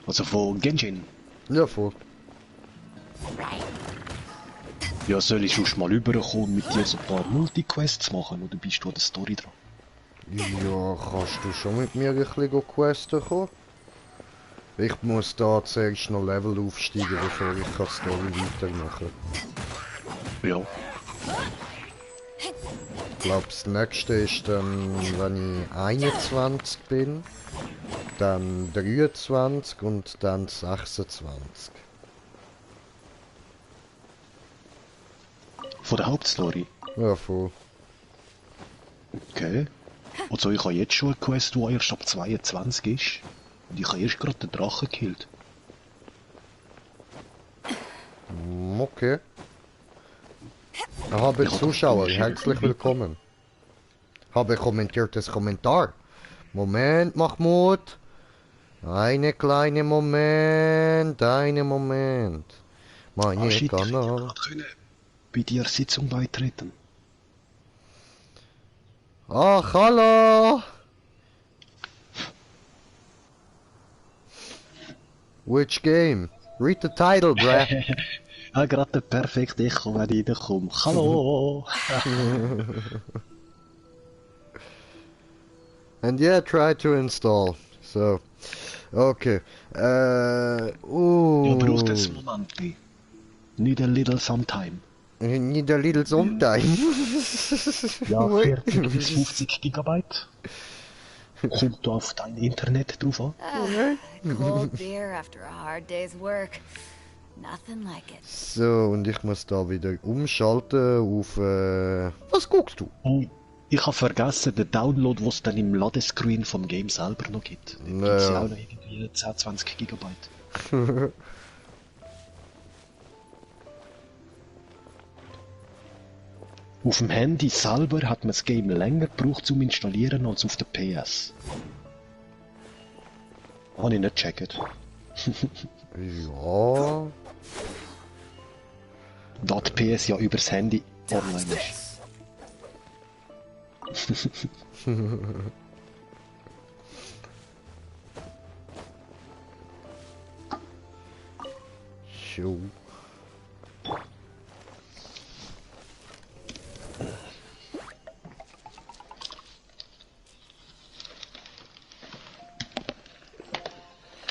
Also von Genshin. Ja, voll. Ja, soll ich schon mal rüberkommen mit dir so ein paar Multiquests machen, oder bist du an der Story dran? Ja, kannst du schon mit mir ein bisschen questen kommen? Ich muss da zuerst noch Level aufsteigen, bevor ich die Story weitermachen kann. Ja. Ich glaube, das nächste ist dann, wenn ich 21 bin, dann 23 und dann 26. Von der Hauptstory? Ja, voll. Okay. Also ich habe jetzt schon eine Quest, die erst ab 22 ist. Und ich habe erst gerade den Drachen gekillt. Okay. Habe Zuschauer, herzlich willkommen. Habe kommentiertes Kommentar. Moment, Mahmoud. Eine kleine Moment, einen Moment. Meine Shit, ich hätte ja Kanal. gerade können bei dir Sitzung beitreten. Ach, hallo! Which game? Read the title, bruh. Ja, gerade der perfekte Echo, wenn ich reinkomme. Hallo! And yeah, try to install. So, okay. Ja, braucht es Moment. Need a little sometime. Need a little sometime. Ja, 40 bis 50 Gigabyte. Kommt auf dein Internet drauf an. Cold beer after a hard day's work. Nothing like it. So, und ich muss da wieder umschalten auf... Was guckst du? Oh, ich habe vergessen, den Download, was es dann im Ladescreen vom Game selber noch gibt. Da gibt es ja auch noch irgendwie 10, 20 Gigabyte. Auf dem Handy selber hat man das Game länger gebraucht zum Installieren als auf der PS. Habe ich nicht gecheckt. Ja... Da die PS ja übers Handy online ist. So.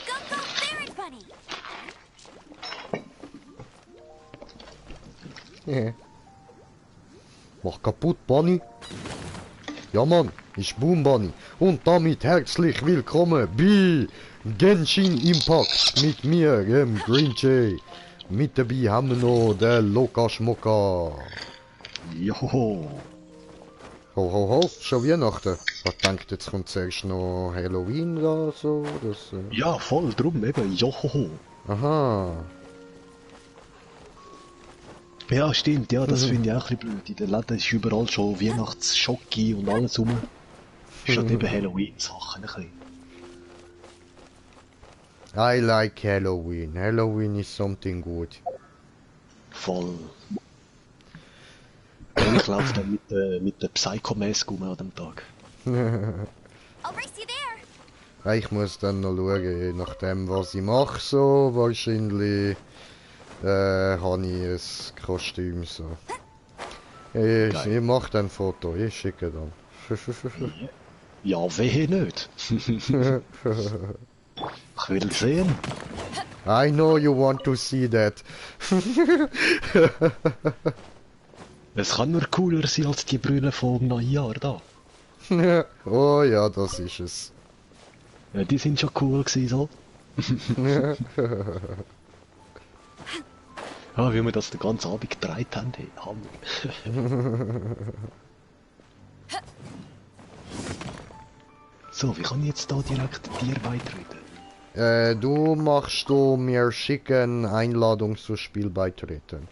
Go, go, Fairy Bunny! Ja. Mach kaputt, Bunny. Ja, Mann, ich Boom Bunny. Und damit herzlich willkommen bei Genshin Impact mit mir, dem Green Jay. Mit dabei haben wir noch den Loka Schmoka. Joho! Ho, ho, ho, schon Weihnachten. Ich denkt, jetzt kommt zuerst noch Halloween oder so. Das, Ja, voll, drum eben, joho! Aha. Ja, stimmt, ja, das finde ich auch ein bisschen blöd. In den Läden ist überall schon Weihnachtsschocke und alles rum. Statt eben Halloween-Sachen ein bisschen. I like Halloween. Halloween is something good. Voll. Und ich laufe dann mit der Psycho-Mask an dem Tag. I'll race you there! Ja, ich muss dann noch schauen, je nachdem was ich mache, so wahrscheinlich habe ich ein Kostüm so. Ich mache dann ein Foto, ich schicke dann. Ja, wehe nicht. Ich will sehen. I know you want to see that. Es kann nur cooler sein als die Brille vom Neujahr da. Oh ja, das ist es. Ja, die sind schon cool gewesen, so. Ja, wie wir das den ganzen Abend gedreht haben, hey, Hammer. So, wie kann ich jetzt da direkt dir beitreten? Du machst mir schicken Einladung zum Spiel beitreten.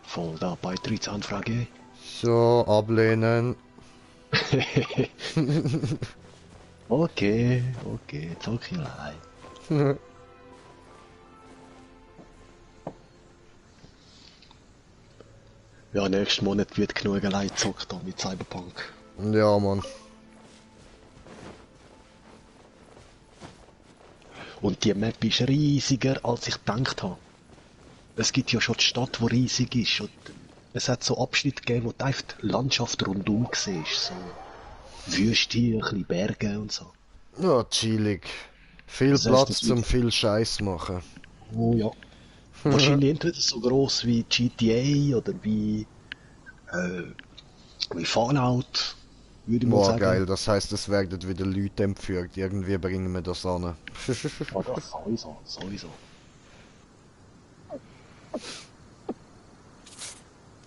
Voll da, Beitrittsanfrage. So, ablehnen. Okay, Tokilei. Ja, nächsten Monat wird genug allein gezockt da mit Cyberpunk. Ja, Mann. Und die Map ist riesiger, als ich gedacht habe. Es gibt ja schon die Stadt, die riesig ist. Und es hat so Abschnitte gegeben, wo du einfach die Landschaft rundum siehst. So Wüste, ein bisschen Berge und so. Ja, chillig. Viel Das heisst, Platz das zum wird- viel Scheiß machen. Oh ja. Wahrscheinlich entweder so gross wie GTA oder wie Fallout, würde ich mal Boah, sagen. geil, das heißt, es werden wieder Leute entführt. Irgendwie bringen wir das an. Ja, das sowieso, sowieso.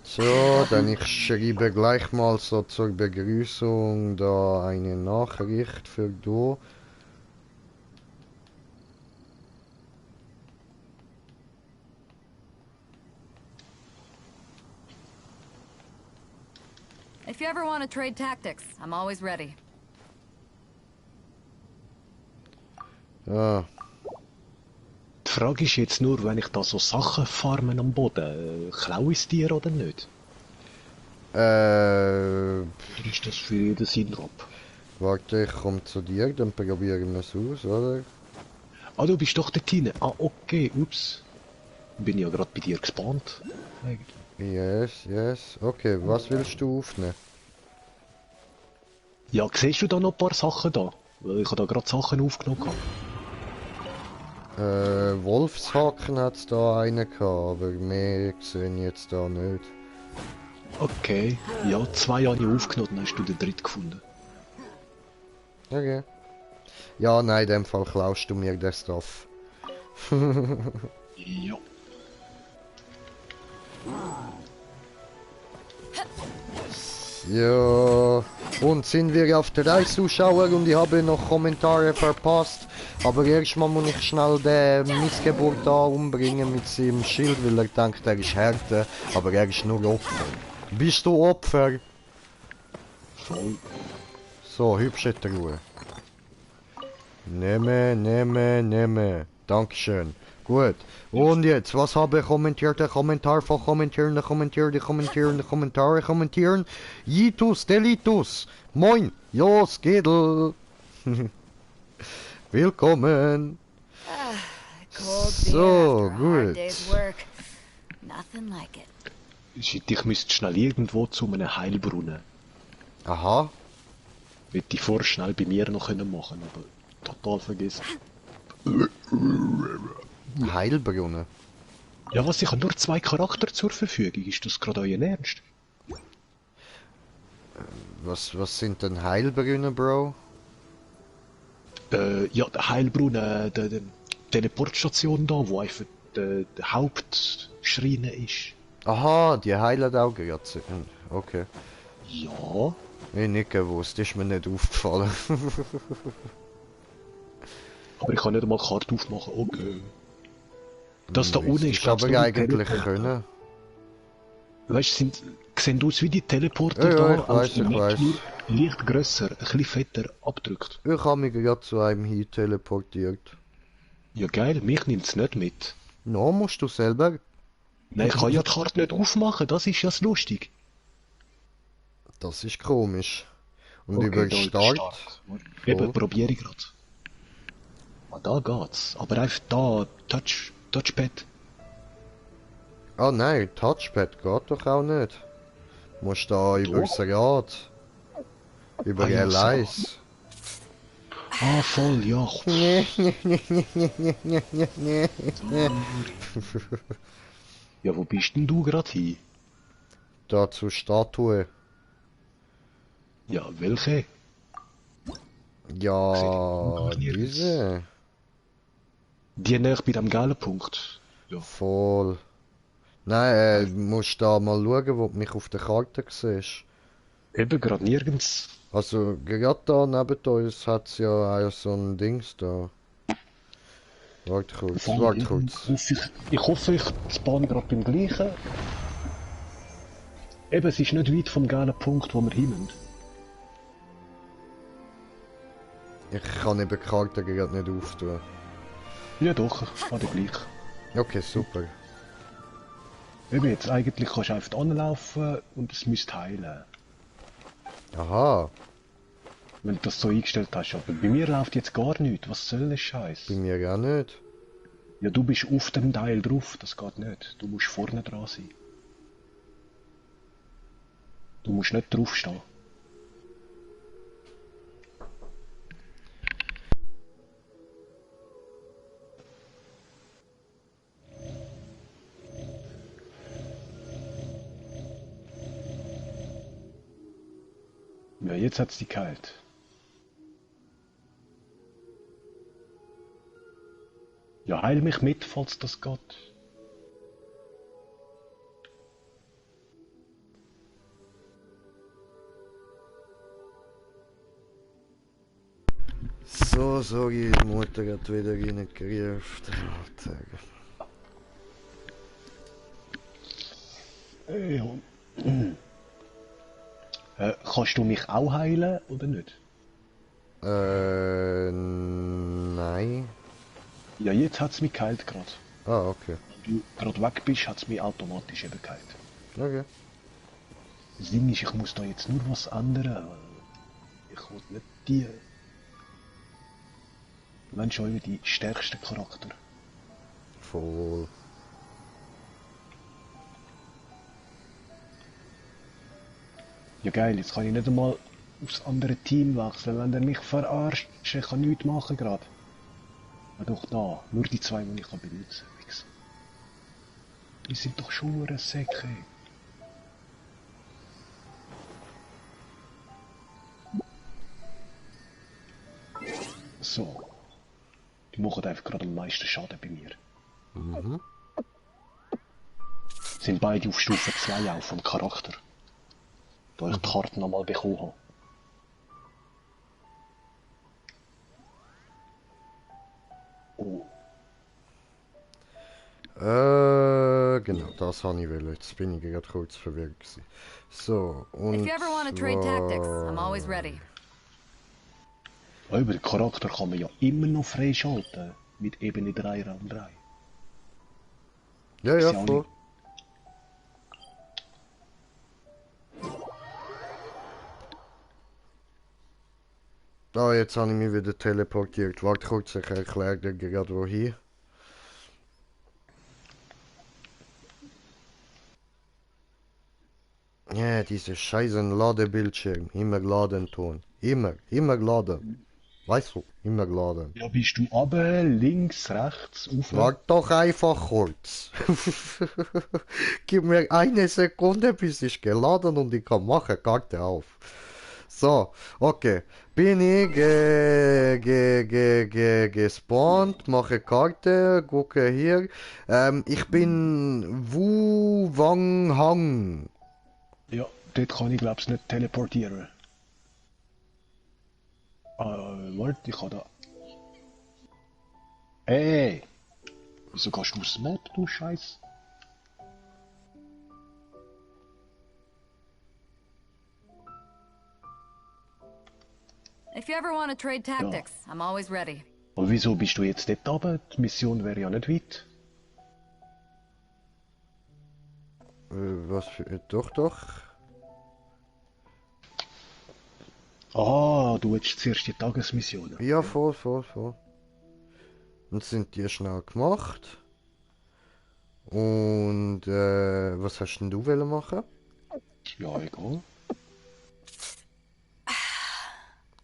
So, dann ich schreibe gleich mal so zur Begrüßung da eine Nachricht für du. If you ever want to trade tactics, I'm always ready. Ah, Die Frage ist jetzt nur, wenn ich da so Sachen farmen am Boden, klaue ich es dir oder nicht? Oder ist das für jeden Sinnraub? warte, ich komme zu dir, dann probieren wir es aus, oder? Ah, du bist doch dort hinten. Ah, okay, ups. Bin ja gerade bei dir gespawnt. Eigentlich. Yes, yes. Okay, was willst du aufnehmen? Ja, siehst du da noch ein paar Sachen da? Weil ich habe da gerade Sachen aufgenommen. Gehabt. Wolfshaken hat es da einen gehabt, aber mehr sehe ich jetzt da nicht. Okay. Ja, 2 habe ich aufgenommen, dann hast du den dritten gefunden. Okay. Ja, nein, in dem Fall klaust du mir den Stuff. Ja. Ja, und sind wir auf 3 Zuschauer und ich habe noch Kommentare verpasst. Aber erstmal muss ich schnell den Missgeburt da umbringen mit seinem Schild, weil er denkt, er ist Härte, aber er ist nur Opfer. Bist du Opfer? Voll. So, hübsche Truhe. Nehme. Dankeschön. Gut. Und jetzt, was habe ich kommentiert? Der Kommentar von kommentieren. Jitus Delitus. Moin. Jos Gedel. Willkommen. Cold So, beer after a hard gut. day's work. Nothing like it. Shit, ich müsste schnell irgendwo zu einem Heilbrunnen. Aha. Hätte ich vorher schnell bei mir noch können machen, aber total vergessen. Heilbrunnen. Ja, was, ich habe nur 2 Charakter zur Verfügung. Ist das gerade euer Ernst? Was sind denn Heilbrunnen, Bro? Ja, der Heilbrunnen, die Teleportstation da, wo einfach der Hauptschrein ist. Aha, die heilen auch gerade. Okay. Ja, Ich nicht gewusst, ist mir nicht aufgefallen. aber ich kann nicht einmal Karte aufmachen. Okay. Das da unten ist aber glaub's, nur die eigentlich Teleporter. können. Weißt du, sehen aus wie die Teleporter Ja, da, ich weiss, der ich Map weiss. nur leicht grösser, ein bisschen fetter abdrückt. Ich habe mich gerade zu einem hin teleportiert. Ja geil, mich nimmt's nicht mit. No, musst du selber. Nein, ich kann ja die Karte nicht aufmachen, das ist ja das lustig. Das ist komisch. Und Okay, über da ist Start. Eben, probiere ich gerade. Ah, da geht's. Aber einfach da, Touchpad. Ah nein, Touchpad geht doch auch nicht. Musst da über das Rad. Über Ah, ja, L1. Ah, voll, ja. Ja, wo bist denn du gerade hin? Da zur Statue. Ja, welche? Ja, Ich seh die nirgends. diese. Die näher bei dem gelben Punkt. Ja. Voll. Nein, musst da mal schauen, wo du mich auf der Karte siehst. Eben, gerade nirgends. Also, gerade da neben uns hat's ja auch so ein Dings da. Warte kurz, warte kurz. Ich hoffe, ich spawn gerade beim gleichen. Eben, es ist nicht weit vom gelben Punkt, wo wir hin müssen. Ich kann eben die Karte gerade nicht auftun. Ja doch, an der gleich. Okay, super. Eben jetzt, eigentlich kannst du einfach anlaufen und es müsste heilen. Aha. Wenn du das so eingestellt hast. Aber bei mir läuft jetzt gar nichts. Was soll das Scheiß? Bei mir auch nicht. Ja, du bist auf dem Teil drauf. Das geht nicht. Du musst vorne dran sein. Du musst nicht draufstehen. Ja, jetzt hat's die kalt. Ja, heil mich mit, falls das geht. So, sorry, die Mutter hat wieder reingerufen. Ja. Kannst du mich auch heilen, oder nicht? Nein. Ja, jetzt hat's mich geheilt gerade. Ah, okay. Wenn du gerade weg bist, hat's mich automatisch eben geheilt. Okay. Das Ding ist, ich muss da jetzt nur was ändern. Ich will nicht die... Wenn schon die stärksten Charakter. Voll. Ja geil, jetzt kann ich nicht einmal aufs andere Team wechseln. Wenn der mich verarscht, ich kann nichts machen gerade. Ja doch da, nur die zwei, die ich benutzen kann. Die sind doch schon eine Säcke. So. Die machen einfach gerade am meisten Schaden bei mir. Mhm. Sind beide auf Stufe 2 auch vom Charakter. Da ich die Karte nochmal bekommen habe. Oh. Genau, das habe ich wollen. Jetzt bin ich gerade kurz verwirrt gewesen. So, und If you ever want to trade tactics, I'm always ready. Aber den Charakter kann man ja immer noch freischalten. Mit Ebene 3, Raum 3. Ja, Ist ja, ja auch voll. nicht- Ah, jetzt habe ich mich wieder teleportiert. Warte kurz, ich erkläre dir gerade wohin. Ja, diese scheiße Ladebildschirm. Immer laden tun. Immer laden. Weißt du, immer laden. Ja, bist du runter, links, rechts, auf? Wart doch einfach kurz. Gib mir eine Sekunde, bis ich geladen und ich kann machen. Karte auf. So, okay. Bin ich gespawnt, mache Karte, gucke hier. Ich bin Wu Wang Hang. Ja, dort kann ich glaub's nicht teleportieren. Warte, ich kann da... Ey! Wieso gehst du aufs Map, du Scheiß? If you ever want to trade tactics, I'm always ready. Und wieso bist du jetzt dort oben? Die Mission wäre ja nicht weit. Was für... Doch, doch. Ah, du willst zuerst die Tagesmissionen. Ja, voll. Und sind die schnell gemacht. Und was hast denn du wollen machen? Ja, egal.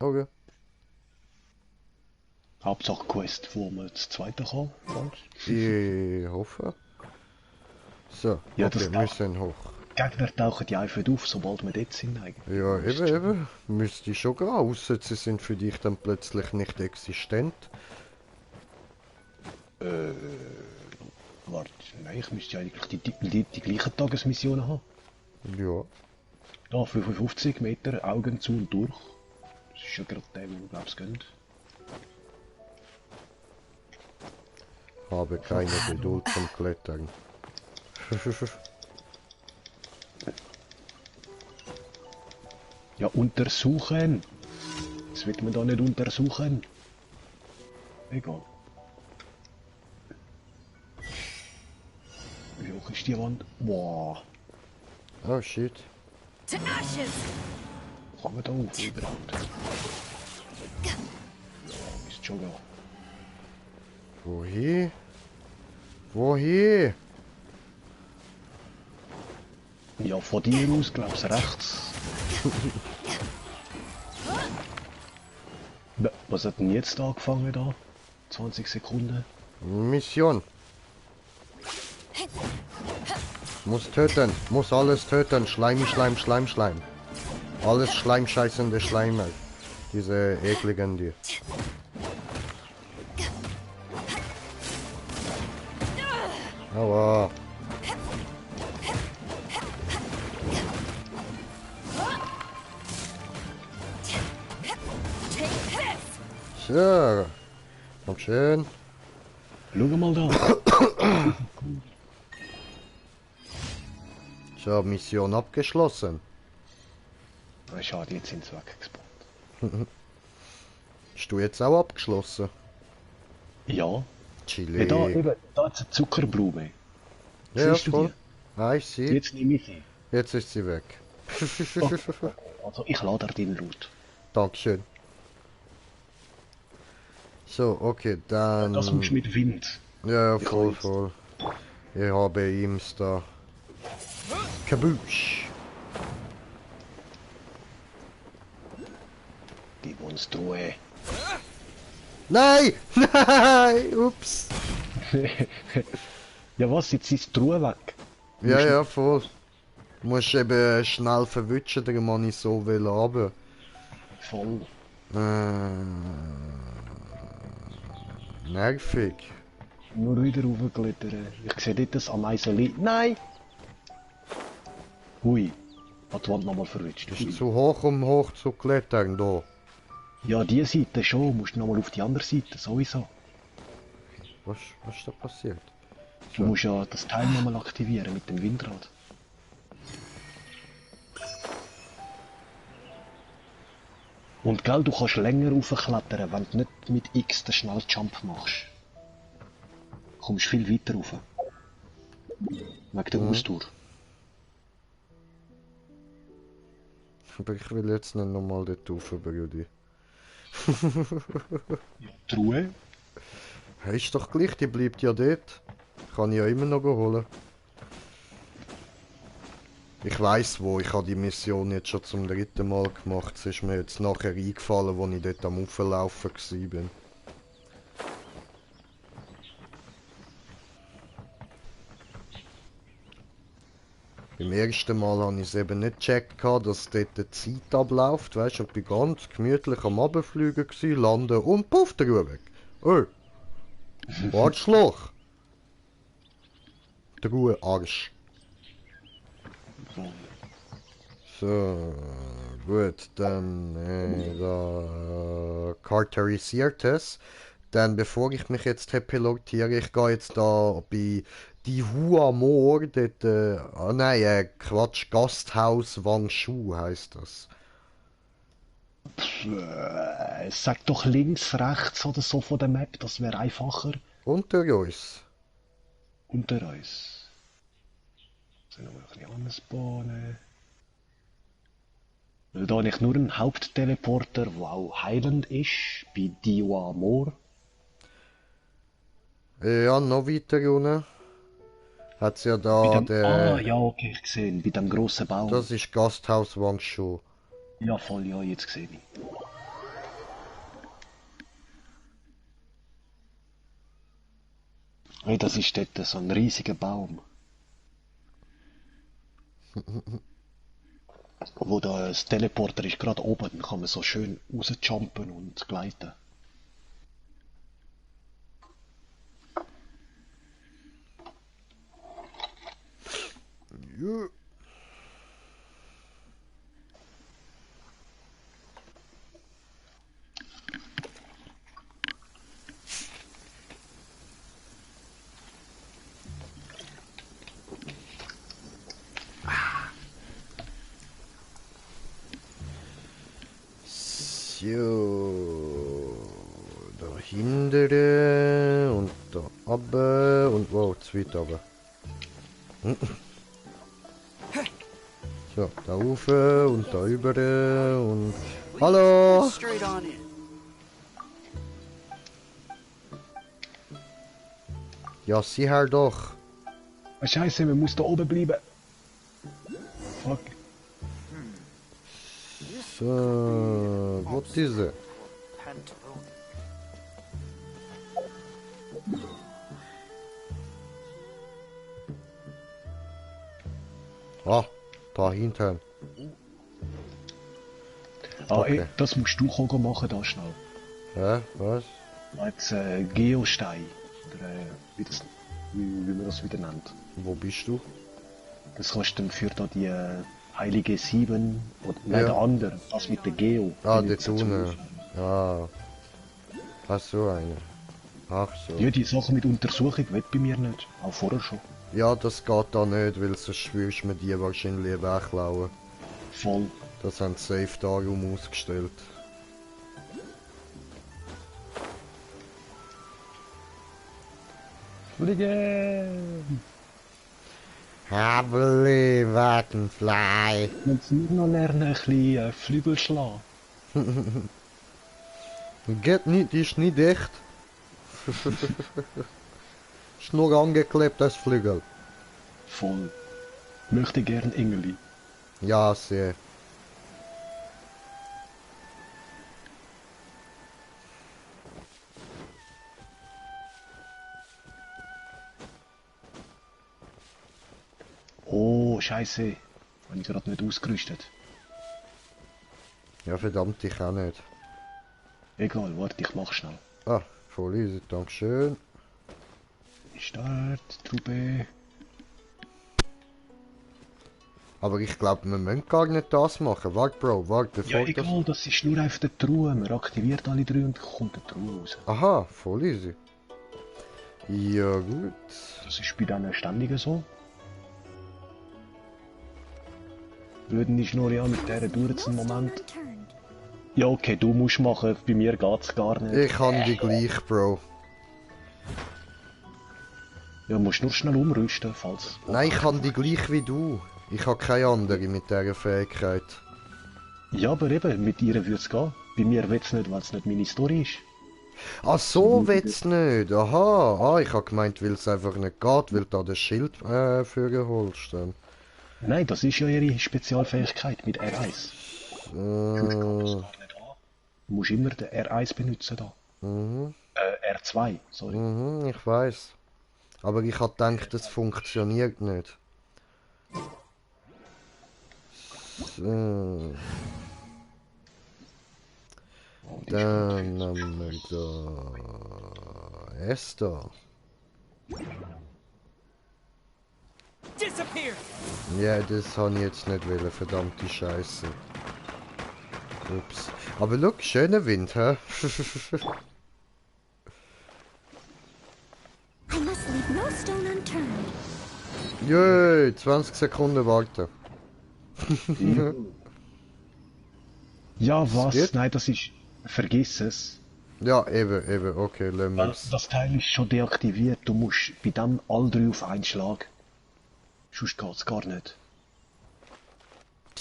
Okay. Hauptsache Quest, wo man das zweite kann. Ich hoffe. So, Ja, okay, das wir müssen hoch. Gegner tauchen die einfach auf, sobald wir dort sind eigentlich. Ja, eben. Müsste ich schon gehen, außer sie sind für dich dann plötzlich nicht existent. Warte, nein, ich müsste ja eigentlich die gleichen Tagesmissionen haben. Ja. Da, 55 Meter, Augen zu und durch. Das ist ja gerade der, wo du glaubst, gönnt. Habe keine Geduld zum Klettern. Ja, untersuchen! Das wird man da nicht untersuchen. Egal. Wie hoch ist die Wand? Wow. Oh shit. To ashes! Kann man da hoch überhaupt? schon gehen. Wohin? Wohin? Ja, von dir aus, glaubst du, rechts. Was hat denn jetzt angefangen da? 20 Sekunden. Mission. Muss töten. Muss alles töten. Schleim, Schleim, Schleim, Schleim. Alles schleimscheißende Schleime. Diese ekligen die. Aua. So. Komm schön. Schau mal da. So, Mission abgeschlossen. Ah, schade, jetzt sind sie weggespawnt. Hast du jetzt auch abgeschlossen? Ja. Chile. Ja, da, eben, da ist eine Zuckerblume. Ja, Siehst du voll. die? Ah, ich sehe. Jetzt nehme ich sie. Jetzt ist sie weg. Also ich lade den Loot. Dankeschön. So, okay, dann... Das musst du mit Wind. Ja, Ich voll, weiß. voll. Ich habe ihm da. Kaboosh. Die Monstrue. Nein! Nein! Ups! Ja was, jetzt ist die Truhe weg. Ja, ja, voll. Du musst eben schnell verwischen, der man nicht so will haben. Voll. Nervig. Nur wieder raufklettern. Ich sehe dort das Ameiseli. Nein! Hui. Hat die Wand nochmal verrutscht. Ist zu hoch, um hoch zu klettern, da. Ja, die Seite schon. Musst nochmal auf die andere Seite, sowieso. Was ist da passiert? Du musst ja das Teil nochmal aktivieren mit dem Windrad. Und gell, du kannst länger raufklettern, wenn du nicht mit X den Schnelljump machst. Kommst viel weiter rauf. Wegen der Ausdauer. Aber ich will jetzt nicht nochmal dort rauf, Brudi. Truhe? Hey, ist doch gleich, die bleibt ja dort. Kann ich ja immer noch holen. Ich weiss wo, ich habe die Mission jetzt schon zum 3. Mal gemacht. Es ist mir jetzt nachher eingefallen, als ich dort am Auflaufen war. Beim ersten Mal habe ich es eben nicht gecheckt, dass dort die Zeit abläuft. Weißt du, ich bin ganz gemütlich am Abfliegen gewesen, landen und puff, der Ruhe weg. Oh! Arschloch! Der Ruhe Arsch. So, gut, dann da charakterisiert es. Dann bevor ich mich jetzt teleportiere, ich gehe jetzt da bei die Huamor, dort, Quatsch, Gasthaus Wangshu heisst das. Sag doch links, rechts oder so von der Map, das wäre einfacher. Unter uns. Unter uns. So, noch ein bisschen anspawnen. Da habe ich nur einen Hauptteleporter, der auch heilend ist, bei Diwa Moor. Ja, noch weiter unten. Hat's ja da Ah, ja, okay, ich sehe ihn, bei dem grossen Baum. Das ist Gasthaus Wangshu. Ja, voll, ja, jetzt sehe ich. Hey, das ist dort so ein riesiger Baum. Wo da das Teleporter ist, gerade oben, dann kann man so schön rausjumpen und gleiten. Ja. So, da hintere und da runter und wow, zu weit runter. So, da rauf und da über und... Hallo! Straight on in. Ja, sieh her doch. Ah, Scheiße, man muss da oben bleiben. Fuck. So, was ist es? Ah, da hinten. Ah, Okay. ey, das musst du auch machen, da schnell. Hä? Was? Als Geostein. Oder wie man das wieder nennt. Wo bist du? Das kannst du dann für da die Heilige Sieben, oder nein, Ja. der andere, das mit der Geo. Ah, die der nutzen Tunnel. zum- Ja. Ach so eine. Ach so. Ja, die Sache mit Untersuchung wird bei mir nicht. Auch vorher schon. Ja, das geht da nicht, weil sonst würdest du mir die wahrscheinlich wegklauen. Voll. Das haben sie safe darum ausgestellt. Fliegen! I believe I can fly. Jetzt nur noch lernen, ein bisschen Flügel schlagen. Geht nicht, die ist nicht echt. Ist nur angeklebt als Flügel. Voll. Möchte gern Engeli. Ja, sehr. Oh, Scheiße. Habe ich gerade nicht ausgerüstet. Ja, verdammt, ich auch nicht. Egal, warte, ich mach schnell. Ah, voll easy, dankeschön. Start, Truppe. Aber ich glaube, wir müssen gar nicht das machen. Warte, Bro, warte, Ja, bevor das... egal, das ist nur einfach der Truhe. Man aktiviert alle drei und kommt der Truhe raus. Aha, voll easy. Ja, gut. Das ist bei diesen Ständigen so. Würden die Schnurri an mit dieser dauert es einen Moment. Unturned. Ja, okay, du musst machen, bei mir geht's gar nicht. Ich kann die gleich, Bro. Ja, musst nur schnell umrüsten, falls... Nein, ich kann die gleich wie du. Ich habe keine andere mit dieser Fähigkeit. Ja, aber eben, mit ihr würde es gehen. Bei mir wird's nicht, weil es nicht meine Story ist. Ach so wird's nicht. Aha. Ah, ich habe gemeint, weil es einfach nicht geht, weil du da das Schild für holst. Dann. Nein, das ist ja ihre Spezialfähigkeit mit R1. Fühlt geht das gar nicht an. Du musst immer den R1 benutzen da. R2, sorry. Mhm, ich weiß. Aber ich habe gedacht, das funktioniert nicht. So. Oh, die ist Dann haben wir da Esther. Disappear! Ja, das habe ich jetzt nicht wollen, verdammte Scheiße. Ups. Aber look, schöner Wind, hä? I must leave no stone unturned. Jö, 20 Sekunden warten. Ja, was? geht? Nein, das ist... Vergiss es. Ja, eben, okay, lassen Weil wir's. das Teil ist schon deaktiviert. Du musst bei dem all drei auf einen Schlag. Sonst geht's gar nicht.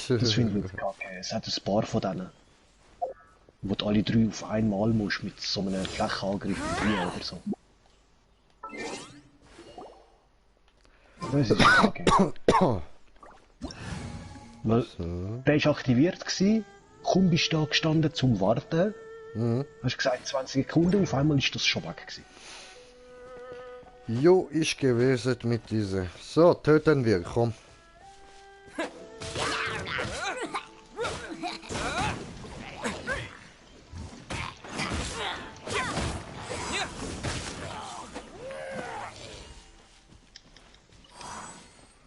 Das finde ich kacke. Es hat ein paar von denen. Wo du alle drei auf einmal musst mit so einem Flächenangriff wie oder so. Das ist kacke. Weil, der ist aktiviert gsi, kaum bist du da gestanden zum Warten. Hast gesagt 20 Sekunden, auf einmal ist das schon weg gsi. Jo, ist gewesen mit dieser. So, töten wir, komm.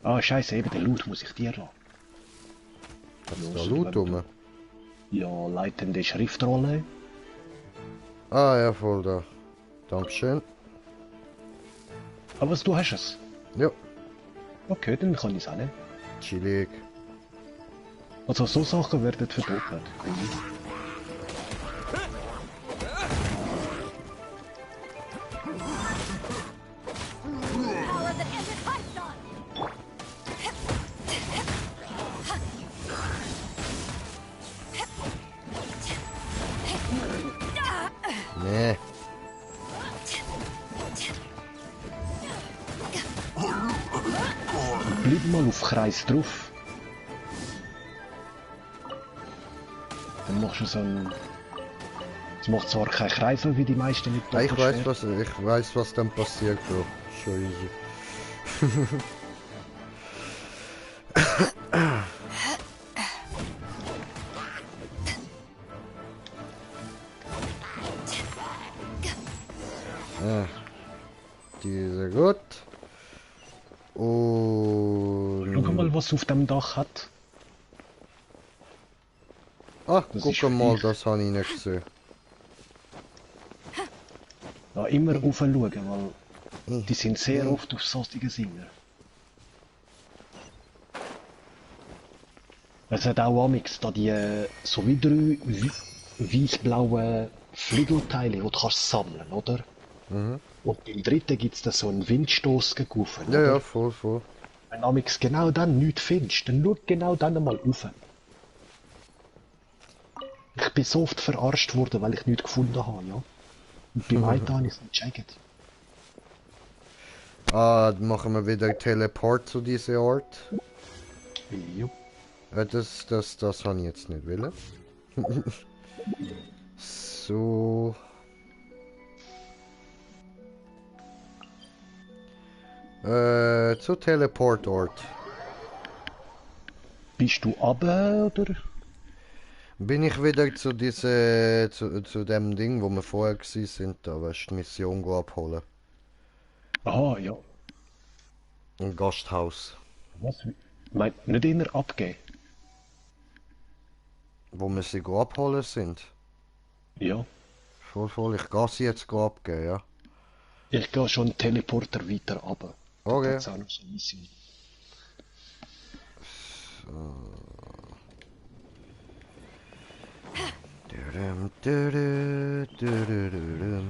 Ah, scheiße, eben den Loot muss ich dir lassen. Hat's da Loot rum? Ja, leitende Schriftrolle. Ah, ja, voll da. Dankeschön. Aber was, du hast es? Ja, Okay, dann kann ich es auch nicht. chillig. Also so Sachen werden verdoppelt. Power that ended Python. Nee. bleib mal auf Kreis drauf. Dann machst du so ein... Es macht zwar keinen Kreisel wie die meisten mit Ja, Doppelschwert. ich weiß, was dann passiert, Bro. Schon easy. Diese gut. Und... Schau mal, was es auf dem Dach hat. Ach, Das guck ist mal, ich. das habe ich nicht gesehen. Ja, immer raufschauen, weil die sind sehr oft auf solche Singer. Es hat auch amix da die so wie drei weiß-blaue Flügelteile, die du kannst sammeln, oder? Mhm. Und beim dritten gibt es da so einen Windstoß gegufen, Ja, oder? ja, voll, voll. Wenn du amix genau dann nichts findest, dann schau genau dann einmal rauf. Ich bin so oft verarscht worden, weil ich nichts gefunden habe, ja. Und beim einen habe ich es nicht gecheckt. Ah, dann machen wir wieder Teleport zu diesem Ort. Ja. Das habe ich jetzt nicht wollen. So. Zu Teleportort. Bist du runter, oder? Bin ich wieder zu zu dem Ding, wo wir vorher gewesen sind, da weißt du, die Mission go abholen. Aha, ja. Im Gasthaus. Was? Mein, nicht immer abgeben. Wo wir sie go abholen sind. Ja. Voll, ich gehe sie jetzt go abgeben, ja. Ich gehe schon einen Teleporter weiter runter. Okay. Das ist auch noch so eine Mission.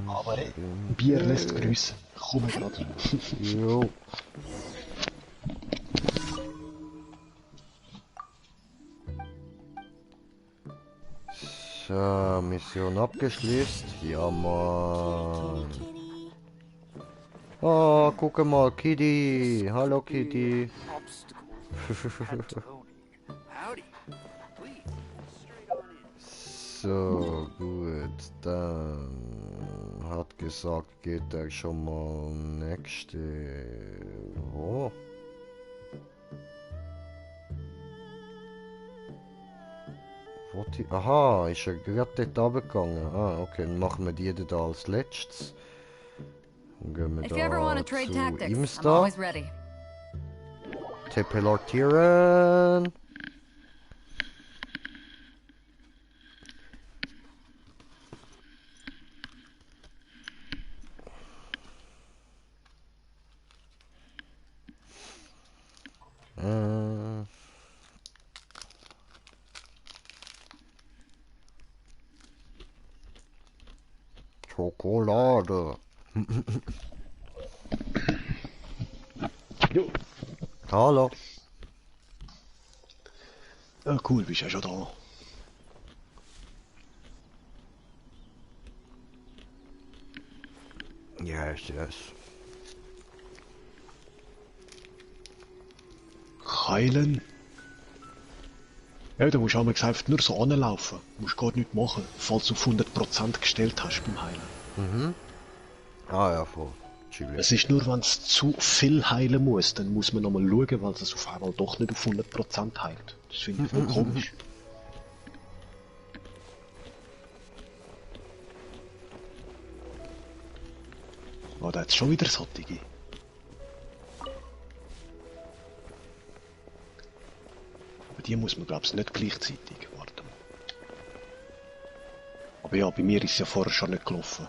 Aber Bier lässt grüßen. Komm gerade. Jo. So, Mission abgeschlossen. Ja, Mann. Oh, guck mal, Kitty. Hallo, Kitty. So, gut. Dann hat gesagt, geht er schon mal nächste. Oh. Aha, ist er gerade dort runtergegangen. Ah, okay, dann machen wir die da als letztes. Dann gehen wir If you ever want da to trade zu tactics, I'm Imsta. always ready. Teleportieren. Schokolade. Jo. Hallo. Ja, cool, bist ja schon da. Yes. Keilen. Ja, da musst du einmal gesagt nur so anlaufen. Du musst gar nichts machen, falls du auf 100% gestellt hast beim Heilen. Ah ja, voll. Chillig. Es ist nur, wenn es zu viel heilen muss, dann muss man nochmal schauen, weil es auf einmal doch nicht auf 100% heilt. Das finde ich voll komisch. Oh, da hat schon wieder solche. Aber die muss man, glaube ich, nicht gleichzeitig. Warte mal. Aber ja, bei mir ist es ja vorher schon nicht gelaufen.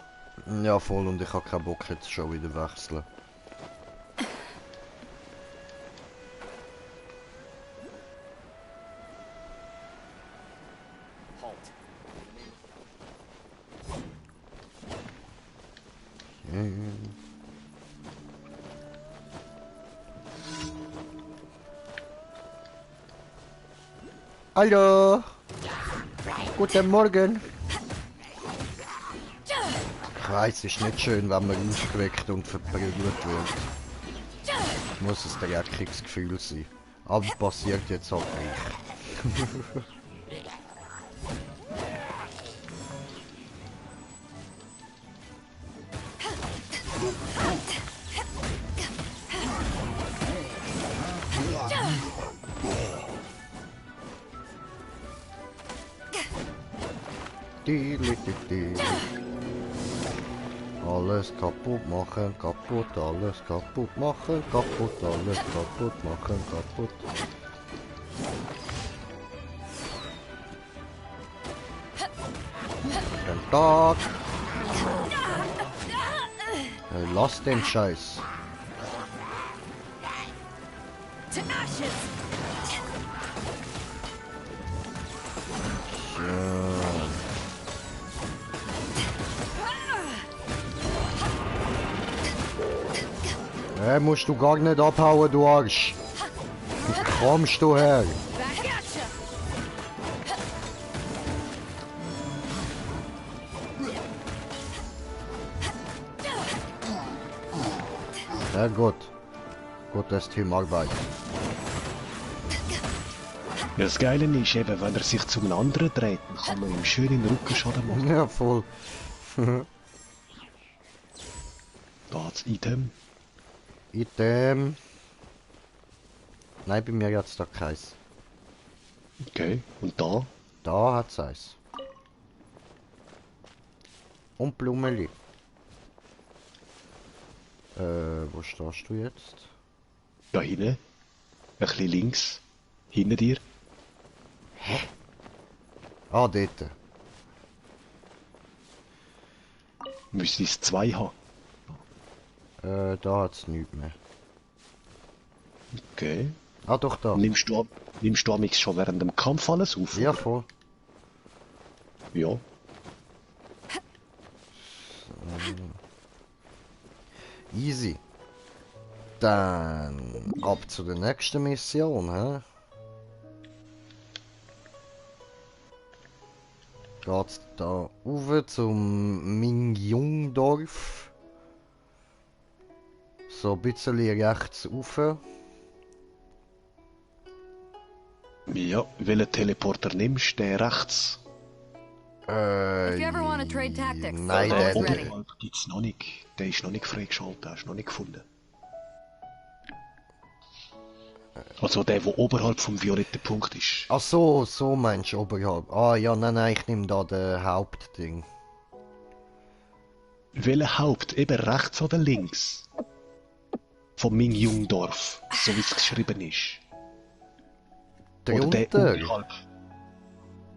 Ja, voll, und ich habe keinen Bock jetzt schon wieder wechseln. Hallo. Guten Morgen. Ich weiss, es ist nicht schön, wenn man aufgeweckt und verprügelt wird. Muss ein dreckiges Gefühl sein. Aber passiert jetzt halt nicht. Alles kaputt machen, kaputt, alles kaputt machen, kaputt, alles kaputt machen, kaputt. Guten Tag. Hey, lass den Scheiß. To ashes. Hey, musst du gar nicht abhauen, du Arsch. Wie kommst du her? Back at ya. Sehr gut. Gutes Teamarbeit. Ja, das Geile ist eben, wenn er sich zum anderen dreht, dann kann man ihm schön in den Rückenschaden machen. Ja, voll. Da hat's Item. Item. Nein, bei mir jetzt da keins. Okay. Und da? Da hat's eins. Und Blumeli. Wo stehst du jetzt? Da hinten. Ein bisschen links. Hinter dir. Ah, dort. Müsste es 2 haben. Da hat's nichts mehr. Okay. Ah, doch, da. Nimmst du amigs schon während dem Kampf alles auf? Ja, voll. Ja. Easy. Dann ab zu der nächsten Mission, hä? Geht's da rauf zum Mingyung-Dorf. So ein bisschen rechts rauf. Ja, welchen Teleporter nimmst du? Den rechts? If you ever want to trade tactics, Nein, always der- ready. Oberhalb gibt's noch nicht. Der ist noch nicht freigeschaltet, hast du noch nicht gefunden. Also der oberhalb vom violetten Punkt ist. Ach so, so meinst du oberhalb. Ah ja, nein, ich nehme da den Hauptding. Welcher Haupt? Eben rechts oder links? Vom Mingyung-Dorf, so wie es geschrieben ist. Oder der Drunter. oberhalb.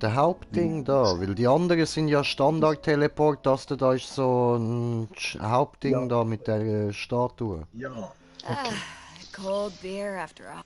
Der Hauptding da, weil die anderen sind ja Standard-Teleport, das da ist so ein Hauptding Ja. da mit der Statue. Ja. Ah, cold beer after all.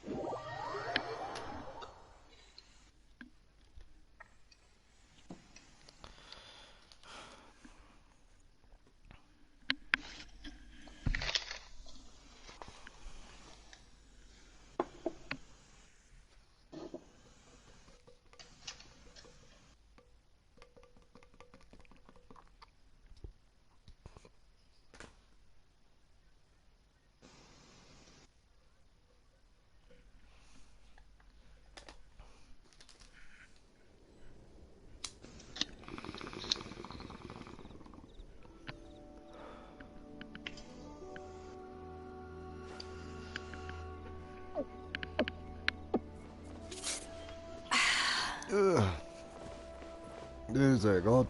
Sehr Gott.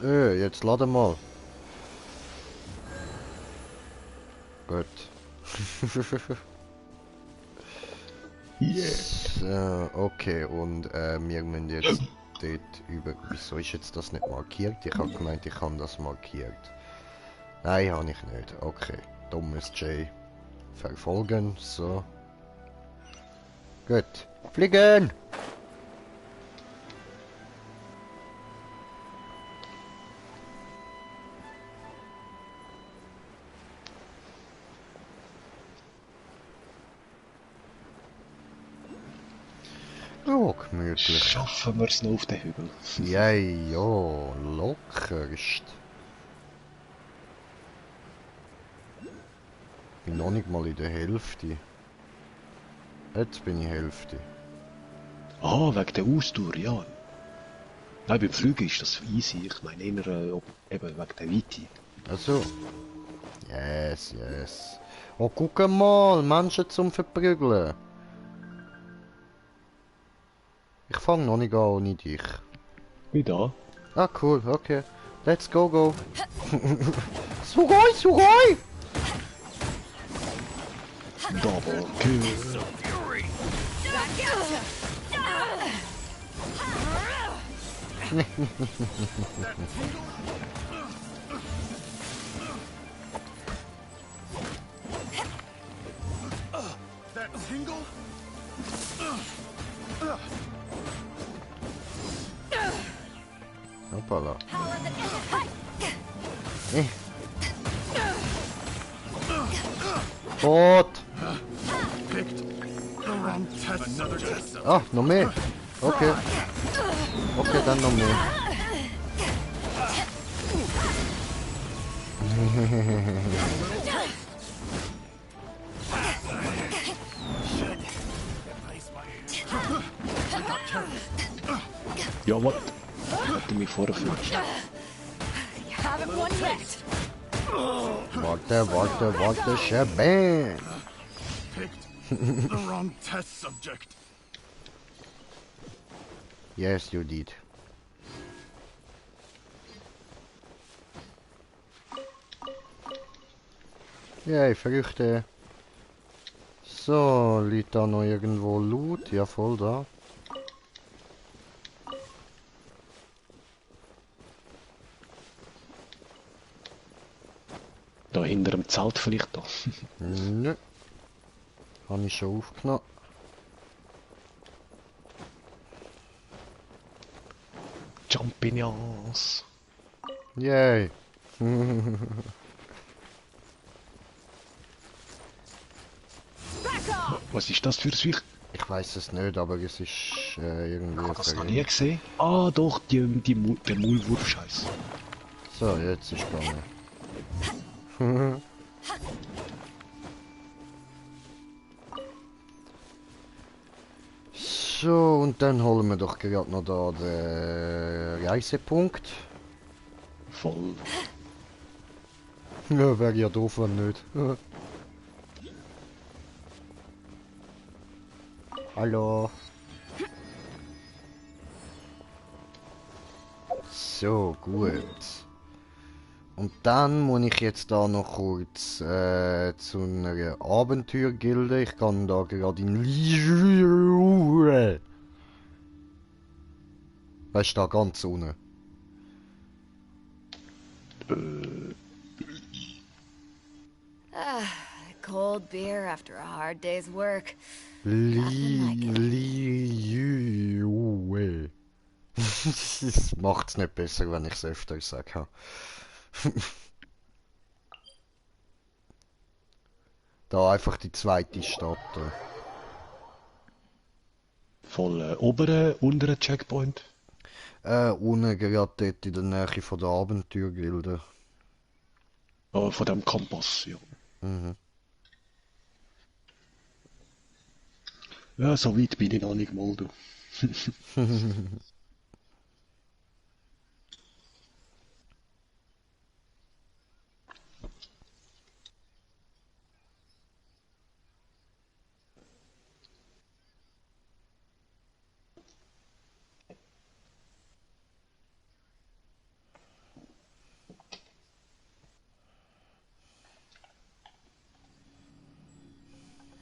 Jetzt lade mal. Gut. Yeah. So, okay, und wir müssen jetzt dort über... Wieso ist jetzt das nicht markiert? Ich habe gemeint, ich habe das markiert. Nein, habe ich nicht. Okay, dummes J. Verfolgen, so. Gut. Fliegen! Ja, gemütlich. Schaffen wir es noch auf den Hügel? Ja, ja, lockerst. bin noch nicht mal in der Hälfte. Jetzt bin ich Hälfte. Ah, wegen der Ausdauer, ja. Nein, beim Fliegen ist das easy. Ich meine eher eben wegen der Weite. Also. Yes, yes. Oh, guck mal, Menschen zum Verprügeln. Ich fange noch nicht an ohne dich. Wie da? Ah, cool, okay. Let's go, go. Sugoi, Sugoi! Double kill. That tingle? Hoppala. Bot! Picked the wrong test. Another test. Ah, noch mehr. Okay. Okay, dann noch mehr. Ja, was? Hätte mich vorgeführt. You haven't won yet. Warte, warte, warte, Shabam! Picked the wrong test subject. Yes, you did. Yay, Früchte. So, liegt da noch irgendwo Loot? Ja, voll da. Da hinter dem Zelt vielleicht da. Nö. Habe ich schon aufgenommen. Champignons. Yay. Was ist das für ein Viech? Ich weiß es nicht, aber es ist irgendwie Ich habe das noch verrückt. nie gesehen. Ah, doch, der Maulwurf-Scheiß. So, jetzt ist gegangen. So, und dann holen wir doch gerade noch da den Reisepunkt. Voll. Ja, wäre ja doof, wenn nicht. Hallo. So, gut. Und dann muss ich jetzt da noch kurz zu einer Abenteuergilde. Ich kann da gerade in Liege. Weißt du, da ganz unten. A cold beer after a hard day's work. Nothing like it. Liege. Das macht's nicht besser, wenn ich es öfter sage. Da einfach die zweite Stadt. Voll oberen, unteren Checkpoint. Unten gerade dort in der Nähe von der Abenteuergilde. Von dem Kompass, ja. Mhm. Ja, so weit bin ich noch nicht mal, du.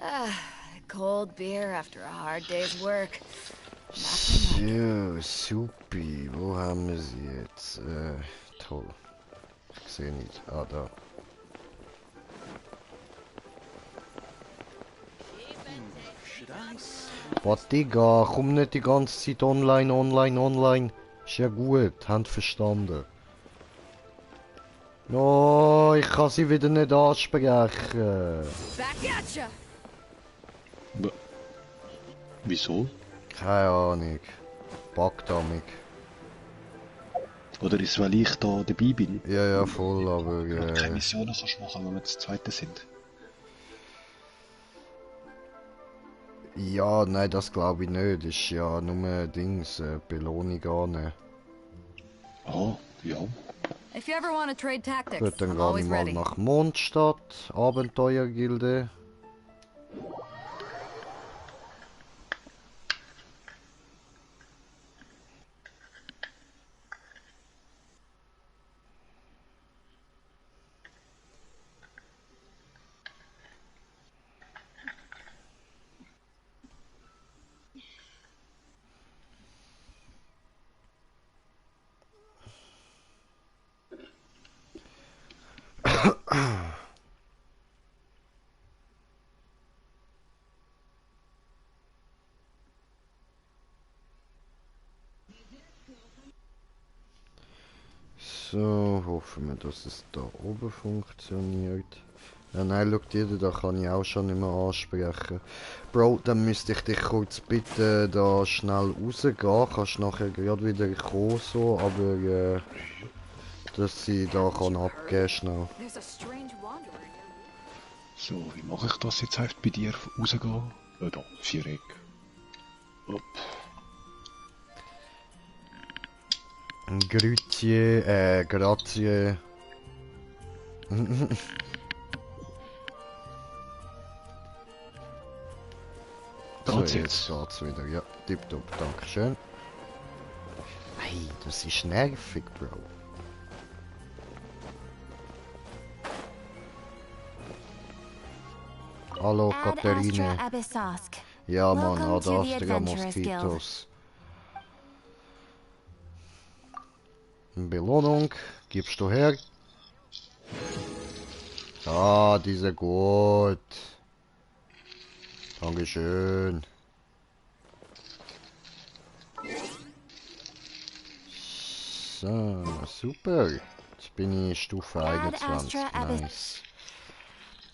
A cold beer after a hard day's work. Nothing like So, supi. Wo haben wir sie jetzt? Toll. Ich sehe nicht. Ah, da. Was, Digga? Komm nicht die ganze Zeit online, online, online. Ist ja gut, habt verstanden. No, ich kann sie wieder nicht ansprechen. back at ya. Wieso? Keine Ahnung. Bug damit. Oder ist es, weil ich da dabei bin? Ja, ja, voll, aber Keine Missionen kannst machen, wenn wir zu zweit sind. Ja, nein, das glaube ich nicht. Das ist ja nur Dings, Belohnung annehmen. Ah, ja. If you ever want to trade tactics, Gut, dann I'm gehe ich always mal ready. nach Mondstadt, Abenteuergilde. So, hoffen wir, dass es da oben funktioniert. Ja, nein, schau dir, da kann ich auch schon nicht mehr ansprechen. Bro, dann müsste ich dich kurz bitten, da schnell rausgehen. Kannst nachher gerade wieder kommen, so, aber dass sie da kann abgeben schnell. There's a strange wanderer here. So, wie mache ich das jetzt halt bei dir rausgehen? Da, Viereck. Upp. Grazie. So, Geht's jetzt jetzt? geht's wieder. Ja, tipptopp, dankeschön. Hey, das ist nervig, Bro. Hallo, Ad Katharine. Astra Abyssosk. Ja, Mann, Welcome Ad to the Astra Adventurers Guild. Moskitos. Belohnung, gibst du her? Ah, diese gut. Dankeschön. So, super. Jetzt bin ich Stufe Ad 21. Astra Abyss. Nice.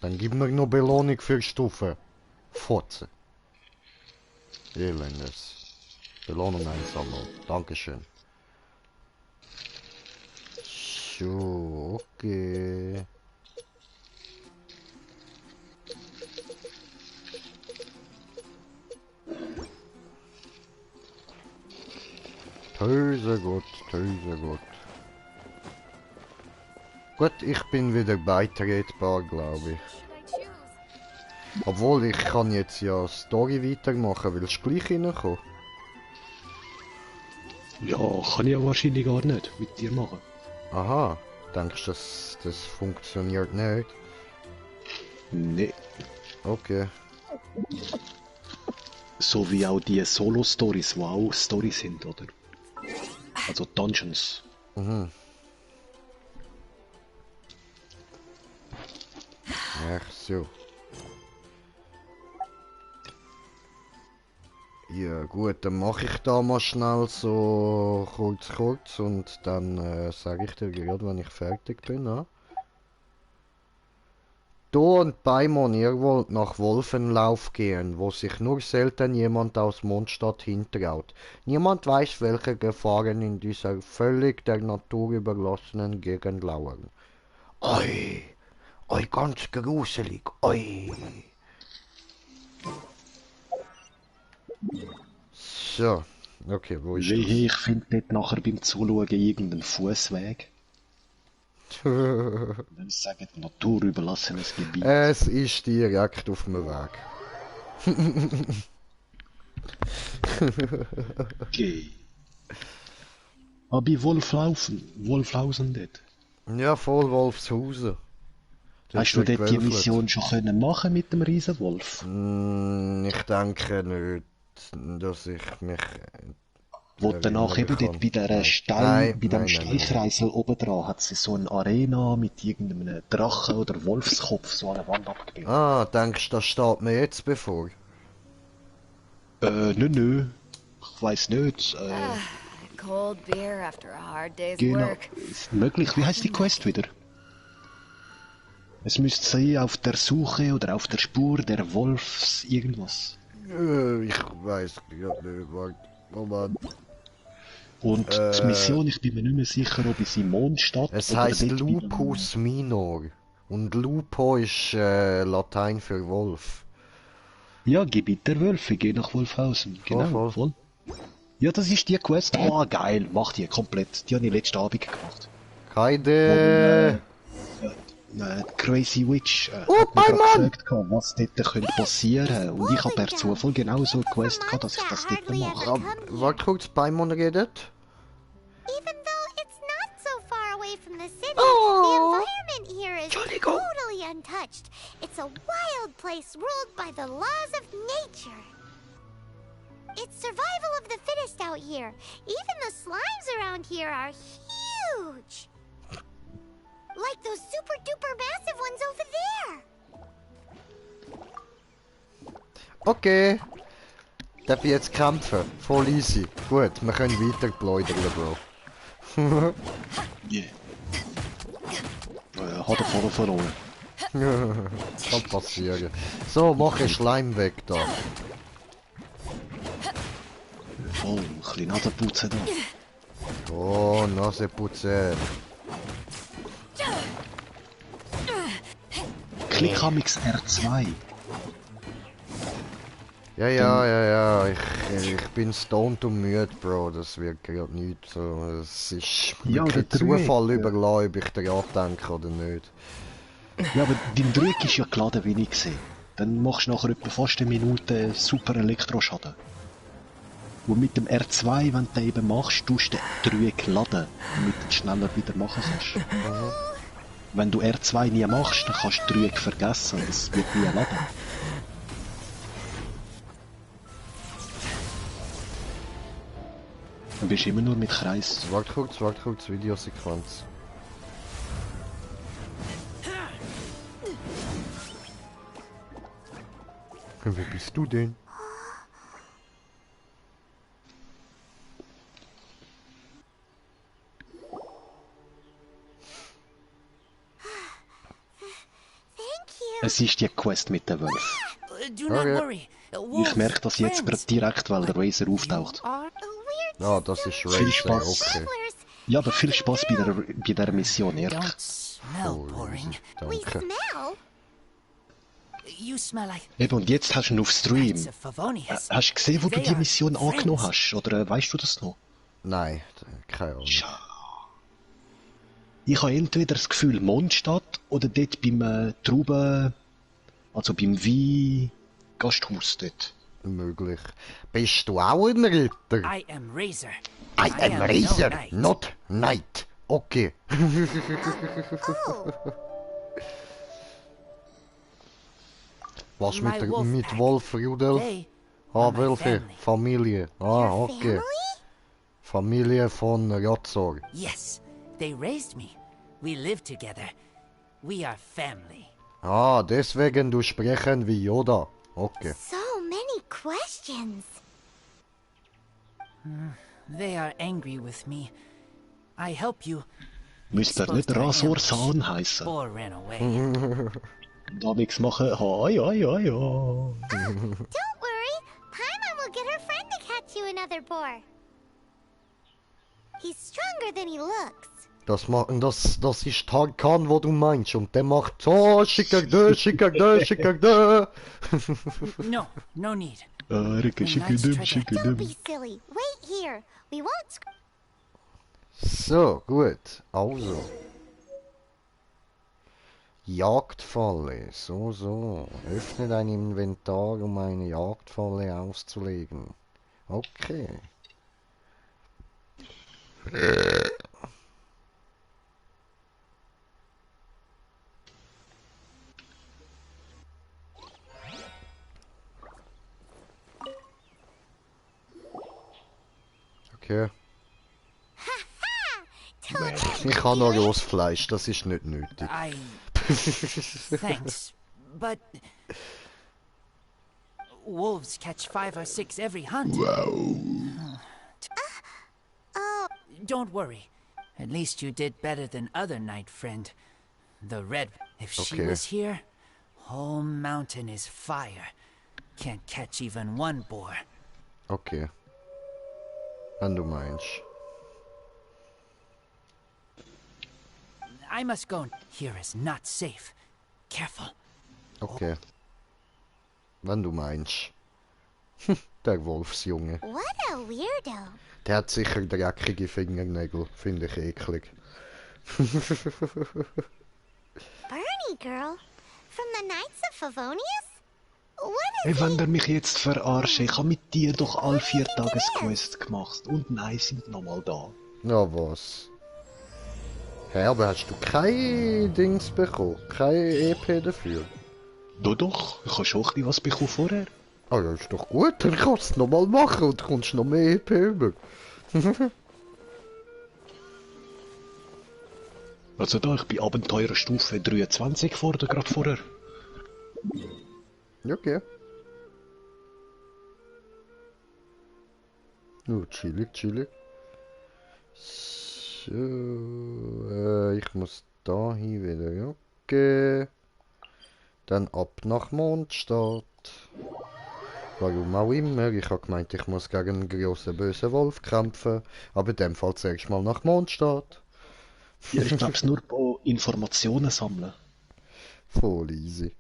Dann gib mir noch Belohnung für Stufe 14. Elendes. Belohnung einsammeln. Dankeschön. So, okay. Töse gut, töse gut. Gut, ich bin wieder beitretbar, glaube ich. Obwohl, ich kann jetzt ja Story weitermachen, willst du gleich reinkommen? Ja, kann ich ja wahrscheinlich gar nicht mit dir machen. Aha, denkst du, das funktioniert nicht? Nee. Okay. So wie auch die Solo-Stories, die auch Stories sind, oder? Also Dungeons. Mhm. Ach so. Ja gut, dann mache ich da mal schnell so kurz und dann sage ich dir gerade, wenn ich fertig bin. Ja? Du und Paimon, ihr wollt nach Wolfenlauf gehen, wo sich nur selten jemand aus Mondstadt hintraut. Niemand weiß, welche Gefahren in dieser völlig der Natur überlassenen Gegend lauern. Oi, oi, ganz gruselig, oi. So, okay, wo ist Wehe, ich finde dort nachher beim Zuschauen irgendeinen Fußweg. das? Wenn ich sage, naturüberlassenes Gebiet. Es ist direkt auf dem Weg. Okay. Ah, bei Wolflausen dort. Ja, voll Wolfshausen. Hast du dort die gewölfelt. Mission schon können machen mit dem Riesenwolf? Ich denke nicht, dass ich mich... Wo danach eben dort bei der Nein, bei dem nein. Steinkreisel oben dran hat sie so eine Arena mit irgendeinem Drachen oder Wolfskopf so an der Wand abgebildet. Ah, denkst du, das steht mir jetzt bevor? Nö. Ich weiss nicht. Cold beer after a hard day's Genau. work. Ist möglich. Wie heißt die Quest wieder? Es müsste sein, auf der Suche oder auf der Spur der Wolfs irgendwas. Ich weiß gerade nicht, warte. Moment. Und die Mission, ich bin mir nicht mehr sicher, ob es in Mondstadt Es oder heißt dort wieder- Lupus Minor. Und Lupo ist Latein für Wolf. Ja, Gebiet der Wölfe, geh nach Wolfhausen. Genau, voll. voll. Ja, das ist die Quest. Oh, geil, mach die komplett. Die habe ich letzten Abend gemacht. Keine. Crazy Witch Oh, hat mich gerade Beimann! gefragt, was dort könnte passieren. Und ich habe per Zufall genau so eine Quest gehabt, dass ich das dort mache. Warte kurz, Beimon redet. Even though it's not so far away from the city, Oh. the environment here is totally untouched. It's a wild place ruled by the laws of nature. It's survival of the fittest out here. Even the slimes around here are huge. Like those super duper massive ones over there. Okay. Darf ich jetzt kämpfen? Voll easy. Gut, wir können weiter plaudern, Bro. Yeah. Hat er voll verloren. Kann passieren. So, mach einen Schleim weg da. Voll, ein bisschen Nasenputzen da. Oh, Nase putzen. Klick amix R2. Ja. Ich bin stoned und müde, Bro. Das wird gerade nicht so. Es ist Ja, wirklich der Dreieck, Zufall ja. überlassen, ob ich daran denke oder nicht. Ja, aber dein Dreieck ist ja geladen, wie ich gesehen. Dann machst du nachher etwa fast eine Minute super Elektroschaden. Und mit dem R2, wenn du den eben machst, tust du den Dreieck laden, damit du ihn schneller wieder machen kannst. Wenn du R2 nie machst, dann kannst du Dreieck vergessen, das wird nie laden. Dann bist du immer nur mit Kreis. Warte kurz, Videosequenz. Wer bist du denn? Thank you. Es ist die Quest mit den Wölfen. Do not Okay. worry. Ich merke das jetzt gerade direkt, weil der Razer auftaucht. We're Ah, das ist Viel Razer, Spaß. okay. travelers. Ja, aber viel Spaß bei der Mission, Erik. Don't smell boring. We Danke. smell. You smell like Eben, und jetzt hast du ihn auf Stream. Knights of Favonius. Hast du gesehen, wo du They die are Mission angenommen friends. hast? Oder weißt du das noch? Nein, keine Ahnung. Ich habe entweder das Gefühl Mondstadt oder dort beim Trauben, also beim Wein-Gasthaus dort. Möglich. Bist du auch ein Ritter? I am Razor. I am no Razor, knight. not Knight. Okay. Was My wolf mit pack. Wolf, Rudolf? They Ah, are my welche? family. Familie. Ah, Your okay. family? Familie von Razor. Yes, they raised me. We live together. We are family. Ah, deswegen du sprechen wie Yoda. Okay. So many questions. They are angry with me. I help you. Müsste er nicht Rasorsan heißen. Boar ran away. Und da nichts machen. Ja. Don't worry. Paimon will get her friend to catch you another boar. He's stronger than he looks. Das ist Tarkan, wo du meinst. Und der macht so, schicker da. No, no need. Erik, Don't schickadum. be silly. Wait here. We won't So, gut. Also. Jagdfalle. So. Öffne dein Inventar, um eine Jagdfalle auszulegen. Okay. Okay. Ich habe noch Rostfleisch, das ist nicht nötig. I. Thanks. But. Wolves catch 5 or 6 every hunt. Don't worry. At least you did better than other night friend. The red. If she Okay. was here, whole mountain is fire. Can't catch even one boar. Okay. Wenn du meinst. I must go. Here is not safe. Careful. Okay. Wenn du meinst. Der Wolfsjunge. What a weirdo. Der hat sicher dreckige Fingernägel. Finde ich eklig. Bernie girl? From the Knights of Favonius? What Hey, is wenn he? der mich jetzt verarscht, ich habe mit dir doch all 4 Tagesquests gemacht und nein, sind nochmal da. Ja, was? Hä, aber hast du kein Dings bekommen? Kein EP dafür? Doch, ich habe schon ein bisschen was bekommen vorher. Ah ja, ist doch gut, dann kannst du es nochmal machen und kommst noch mehr EP über. Also da, ich bin Abenteurerstufe 23 gerade vorher. Ja, okay. Chillig, chillig. So, ich muss da hin wieder, ja, okay. Dann ab nach Mondstadt. Warum auch immer, ich habe gemeint, ich muss gegen einen grossen bösen Wolf kämpfen. Aber in dem Fall zuerst mal nach Mondstadt. Ja, ich glaube es nur bei Informationen sammeln. Voll easy.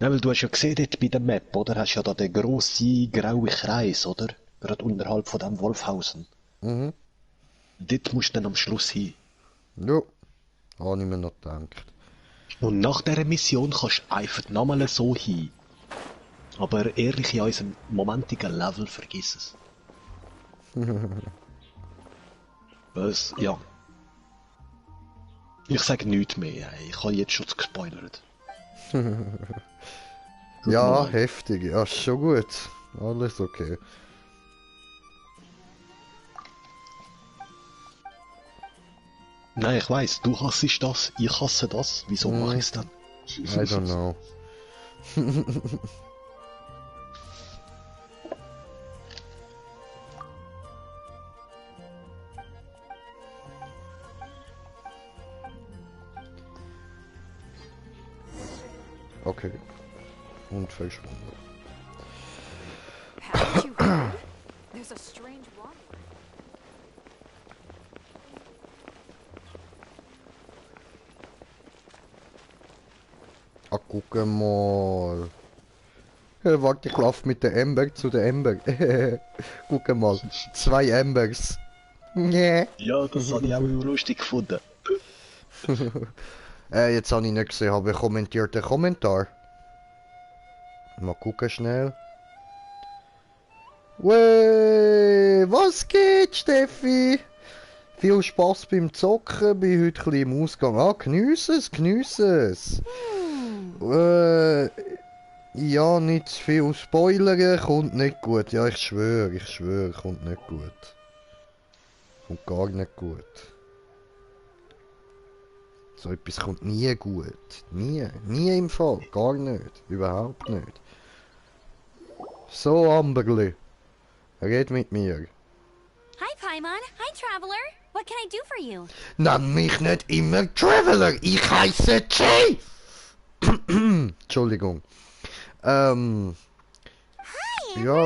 Ja, weil du hast ja gesehen dort bei der Map, oder? Hast ja da den grossen grauen Kreis, oder? Gerade unterhalb von dem Wolfhausen. Mhm. Dort musst du dann am Schluss hin. Ja, habe ich mir noch gedacht. Und nach dieser Mission kannst du einfach nochmal so hin. Aber ehrlich, in unserem momentigen Level vergiss es. Was? Ja. Ich sage nichts mehr, ich habe jetzt schon gespoilert. Ja, heftig, ja, ist schon gut. Alles okay. Nein, ich weiss, du hassest das, ich hasse das. Wieso mache ich es dann? I don't know. Okay. Und verschwunden. Haven't you heard? There's a strange water. Ah, guck mal. Warte, ich lauf mit der Ember zu der Ember. Guck mal. 2 Embers. Nee. Ja, das habe ich auch lustig gefunden. Jetzt habe ich nicht gesehen, aber kommentiert den Kommentar. Mal gucken schnell. Wey, was geht, Steffi? Viel Spaß beim Zocken, bin heute ein bisschen im Ausgang. Ah, geniesse es, geniesse es. Ja, nicht zu viel spoilern, kommt nicht gut. Ja, ich schwöre, kommt nicht gut. Kommt gar nicht gut. So etwas kommt nie gut. Nie im Fall. Gar nicht. Überhaupt nicht. So, Amberli. Red mit mir. Hi, Paimon. Hi, Traveler. What can I do for you? Nenn mich nicht immer Traveler. Ich heiße Jay. Entschuldigung. Ja,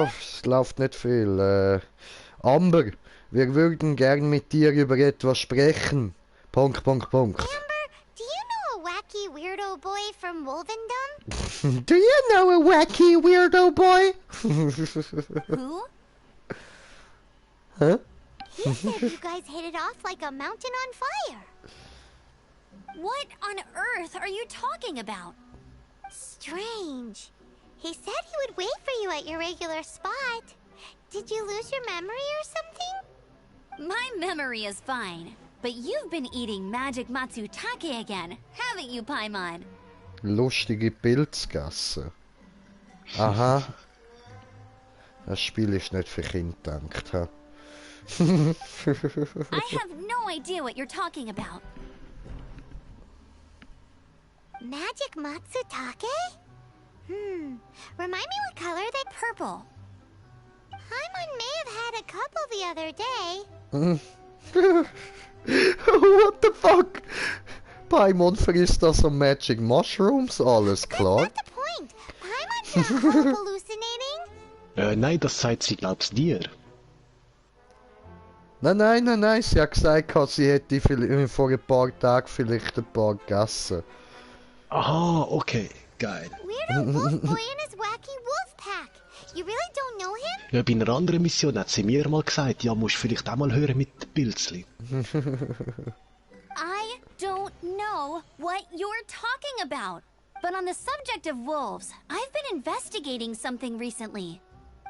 es läuft nicht viel. Amber, wir würden gern mit dir über etwas sprechen. Punkt. Amber, do you know a wacky weirdo boy from Wolvendom? Do you know a wacky weirdo boy? Who? Huh? He said you guys hit it off like a mountain on fire. What on earth are you talking about? Strange. He said he would wait for you at your regular spot. Did you lose your memory or something? My memory is fine, but you've been eating magic Matsutake again, haven't you, Paimon? Lustige Pilzgasse. Aha. Das Spiel ist nicht für Kinder gedacht, ha? I have no idea what you're talking about. Magic Matsutake? Remind me what color they... Purple. Paimon may have had a couple the other day. What the fuck? Paimon frisst also Magic Mushrooms, alles klar. That's not the point. Paimon's not hallucinating. Nein, das sagt sie, glaubst dir. Nein, sie hat gesagt, sie hätte vor ein paar Tagen vielleicht ein paar gegessen. Aha, okay. geil. Weirdo Wolf Boy and his wacky wolf pack. You really don't know him? Ja, bei einer anderen Mission hat sie mir mal gesagt, ja, musst vielleicht auch mal hören mit den Pilzli. I don't know what you're talking about. But on the subject of wolves, I've been investigating something recently.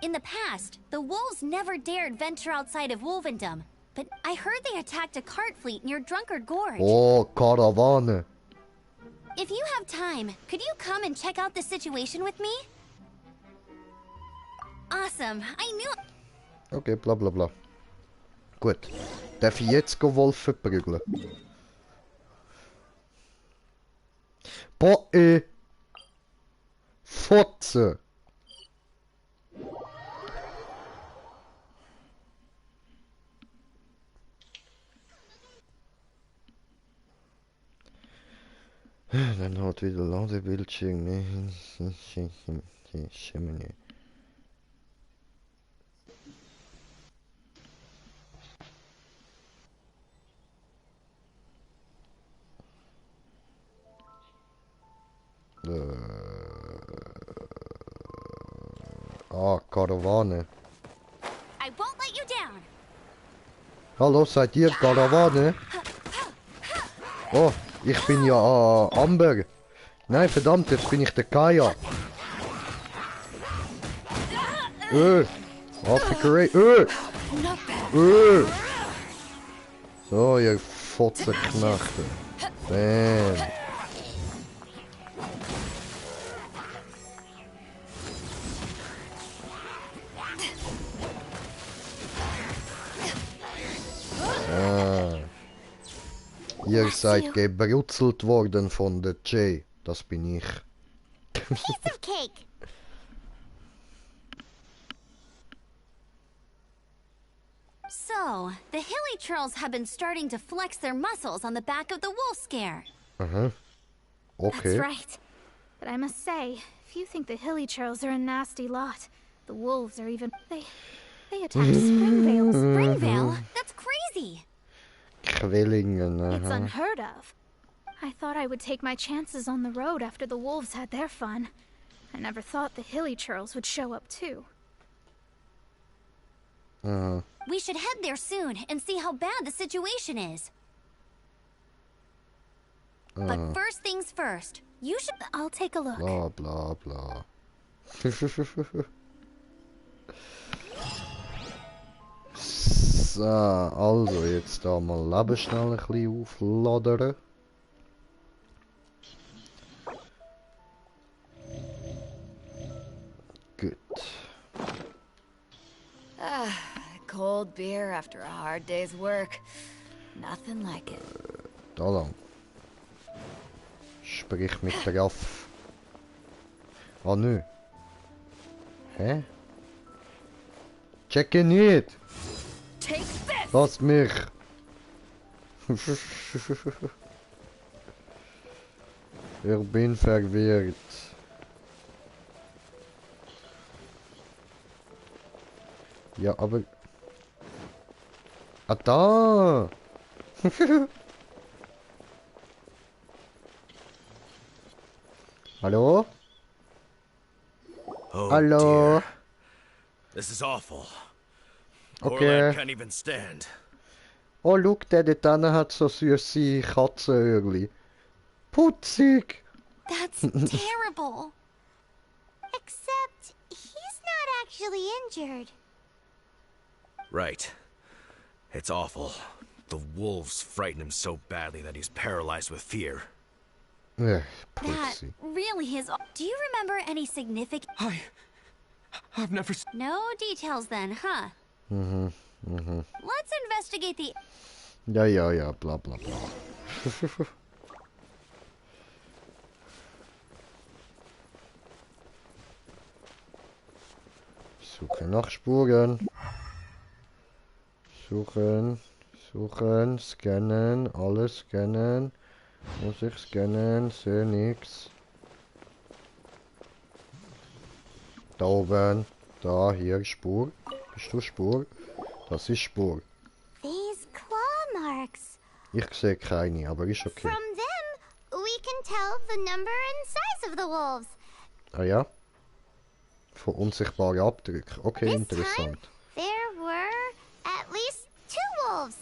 In the past, the wolves never dared venture outside of Wolvendom. But I heard they attacked a cart fleet near Drunkard Gorge. Oh, Karawane. If you have time, could you come and check out the situation with me? Awesome, I knew... Okay, bla bla bla. Gut. Darf ich jetzt Wolf verprügeln? Boah, Fotze. Dann hat wieder Ladebildschirm. Karawane. I won't let you down. Hallo, seid ihr Karawane? Oh, ich bin ja Amber. Nein, verdammt, jetzt bin ich der Kaya. Afrika. So, ihr Fotzenknechte. Bam. Ihr seid gebrutzelt worden von der Jay. Das bin ich. Piece of cake. So, the hilly churls have been starting to flex their muscles on the back of the wolf scare. Okay. That's right. But I must say, if you think the hilly churls are a nasty lot, the wolves are even... They attacked Springvale. Springvale? That's crazy. Quellingen, It's unheard of. I thought I would take my chances on the road after the wolves had their fun. I never thought the hilly churls would show up too. We should head there soon and see how bad the situation is. But first things first, you should... I'll take a look. Bla bla bla. So, also jetzt da mal Leben schnell ein bisschen aufladern. Gut. Cold beer after a hard day's work. Nothing like it. Da lang. Sprich mit der Raff. Ah, nö. Hä? Checke nicht! Take this! Lass mich! Ich bin verwirrt. Ja, aber... Ah, da! Hallo? Oh, Hallo? dear. This is awful. Okay. Orland can't even stand. Oh, look, der dort hat so süße Katzenöhrli. Putzig! That's terrible. Except, he's not actually injured. Right. It's awful. The wolves frighten him so badly that he's paralyzed with fear. Ech, That pussy. really is... Do you remember any significant... I've never... No details then, huh? Let's investigate the... Ja, bla bla bla. Suche nach Spuren. Suchen, scannen, alles scannen. Muss ich scannen, sehe nix. Da oben, da, hier, Spur. Bist du Spur? Das ist Spur. These claw marks. Ich sehe keine, aber ist okay. From them, we can tell the number and size tracks of the wolves. Ah ja. Von unsichtbaren Abdrücken. Okay, This interessant. time, there were at least 2 wolves.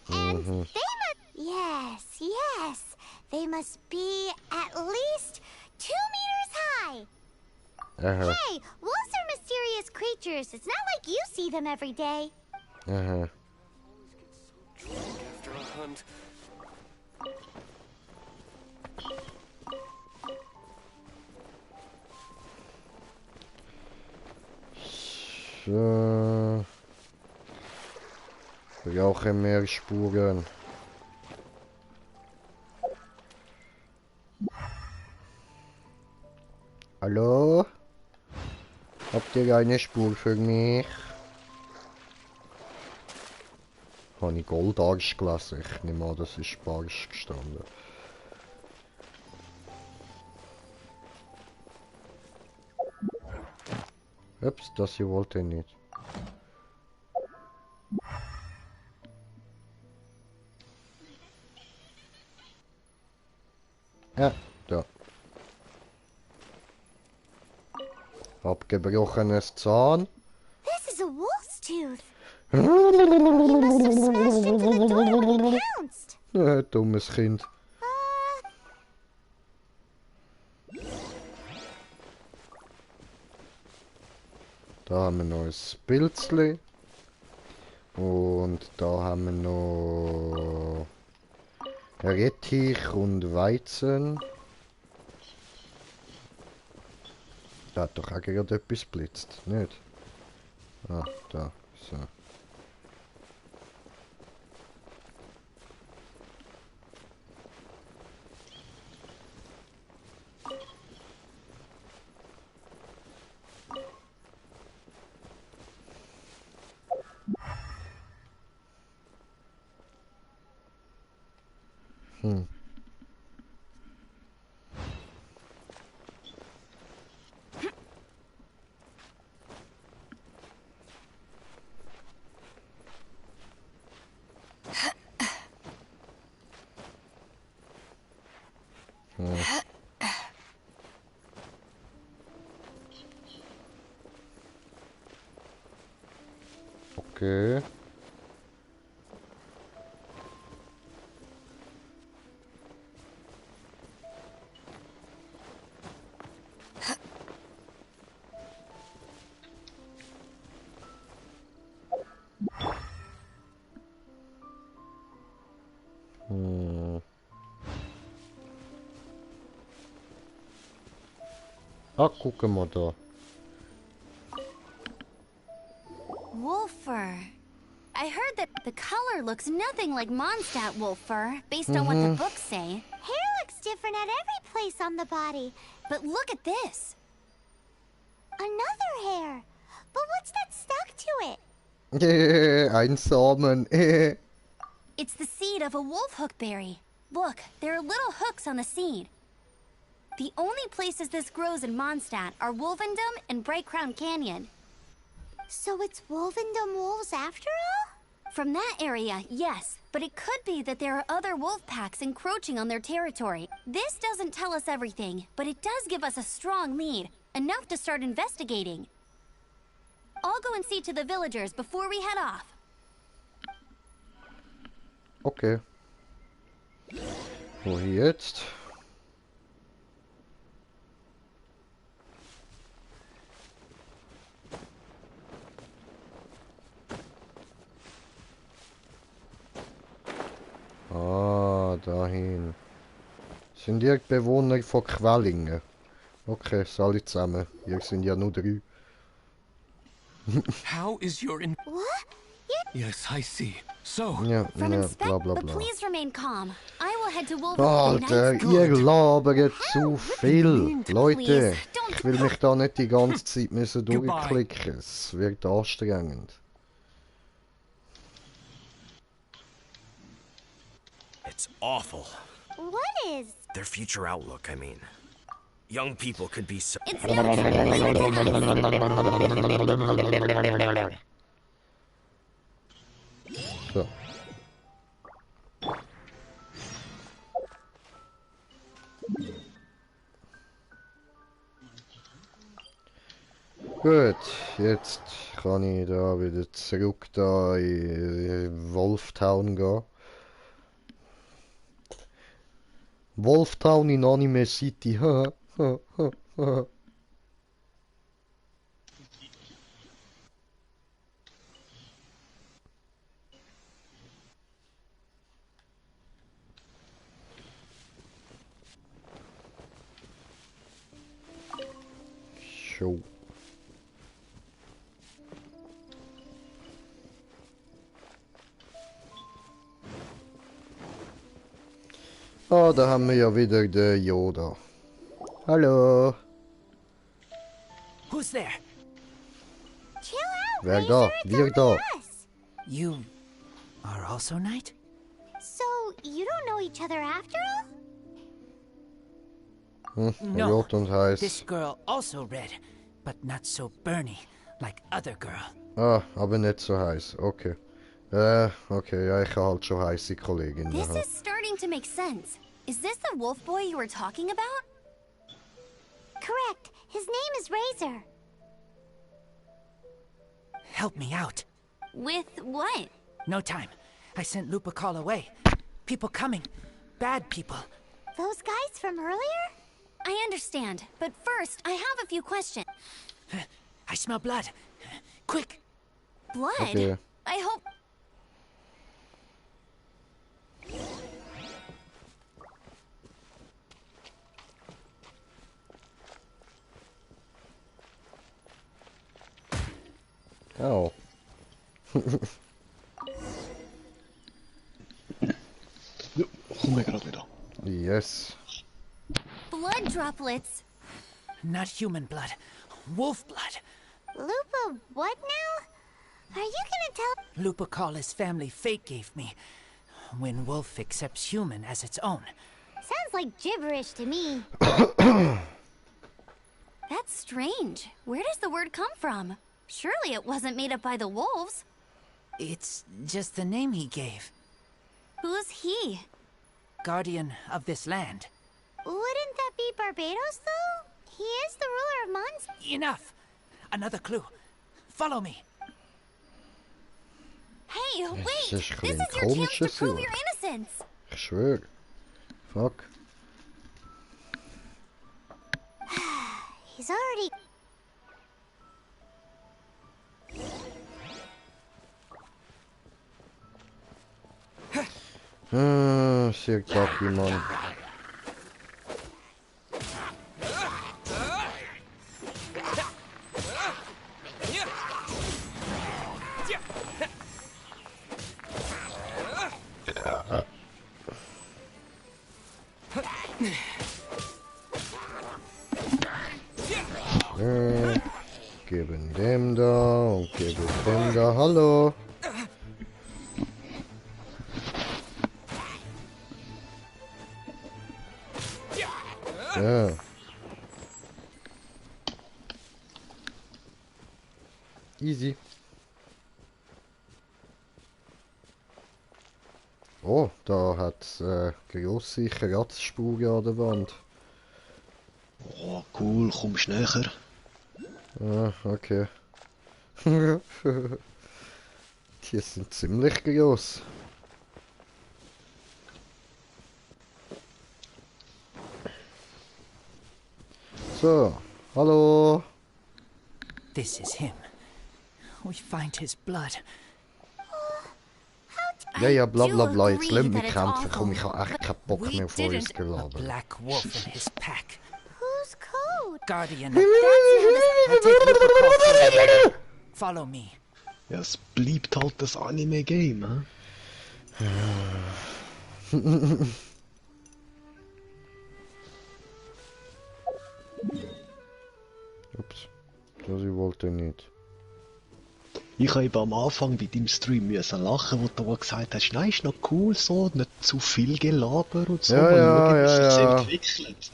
And they must... Yes. They must be at least 2 meters high. Hey, wolves are mysterious creatures. It's not like you see them every day. After a hunt. So. Brauche mehr Spuren. Hallo? Habt ihr eine Spur für mich? Habe ich Goldarsch gelesen? Ich nehme an, das ist Barsch gestanden. Ups, das hier wollte ich nicht. Ja, da. Abgebrochenes Zahn. This is a wolf's tooth. He must have smashed into the door when he pounced. Dummes Kind. Da haben wir noch ein Pilzli. Und da haben wir noch Rettich und Weizen. Da hat doch auch gerade etwas blitzt, nicht? Ah, da, so. Okay. Ah, guck mal da. Wolf fur. I heard that the color looks nothing like Mondstadt wolf fur, based on what the books say. Hair looks different at every place on the body. But look at this. Another hair. But what's that stuck to it? Ein Samen. It's the seed of a wolf hookberry. Look, there are little hooks on the seed. The only places this grows in Mondstadt are Wolvendom and Bright Crown Canyon. So it's Wolvendom wolves after all? From that area, yes, but it could be that there are other wolf packs encroaching on their territory. This doesn't tell us everything, but it does give us a strong lead, enough to start investigating. I'll go and see to the villagers before we head off. Okay. Wo jetzt? Ah, dahin. Sind ihr Bewohner von Quellingen? Okay, alle zusammen. Ihr sind ja nur 3. How is your What? Yes, I see. So, Ja, From ja, inspect, bla bla but bla. please remain calm. I will head to Wolverine Alter, next. ihr labert zu viel. Leute, Please, don't- ich will mich da nicht die ganze Zeit müssen durchklicken. Es wird anstrengend. It's awful. What is? Their future outlook, I mean. Young people could be so... It's no trouble. So. Gut, jetzt kann ich da wieder zurück da in Wolftown gehen. Wolftown in Anime City. Show. Ah, da haben wir ja wieder den Yoda. Hallo. Who's there? Chill out, Wer Razor, da? it's Wir only da. us. You are also Knight? So, you don't know each other after all? No. Rot und heiß. This girl also red, but not so burny like other girl. Ah, aber nicht so heiß. Okay. Okay, ja, ich habe halt schon heiße Kolleginnen. This gehabt. is starting to make sense. Is this the wolf boy you were talking about? Correct. His name is Razor. Help me out. With what? No time. I sent Lupercal away. People coming. Bad people. Those guys from earlier? I understand, but first, I have a few questions. I smell blood. Quick. Blood? Okay. I hope... Oh. Ja, komm mir gerade wieder. Yes. Blood droplets? Not human blood. Wolf blood. Lupa, what now? Are you gonna tell? Lupercal is family fate gave me. When wolf accepts human as its own. Sounds like gibberish to me. That's strange. Where does the word come from? Surely it wasn't made up by the wolves. It's just the name he gave. Who's he? Guardian of this land. Wouldn't that be Barbados, though? He is the ruler of Mons. Enough! Another clue. Follow me. Hey, wait! ist This is ein your chance to komisches prove Wort. your innocence! Ich schwöre. Fuck. He's already. Sehr cocky, Mann. Geben dem da und geben dem da. Hallo. Ja. Easy. Oh, da hat grosse Kratzspuren an der Wand. Oh, cool, kommst näher. Ah, okay. Die sind ziemlich groß. So, hallo. This is him. We find his blood. Ja, ja, bla bla do bla, jetzt agree lass mich that it's kämpfen. Komm, ich awful, habe echt keinen Bock We mehr vor uns didn't. A gelabert. black wolf and his pack. Whose code? Guardian. That's I take Lupercal. Follow me. Ja, es bleibt halt das Anime-Game, hä? Ups, das ich wollte nicht. Ich habe eben am Anfang bei deinem Stream müssen lachen, wo du gesagt hast, nein, ist noch cool so, nicht zu viel Gelaber und so, Ja, mal ja, schauen, wie ja, sich ja. entwickelt.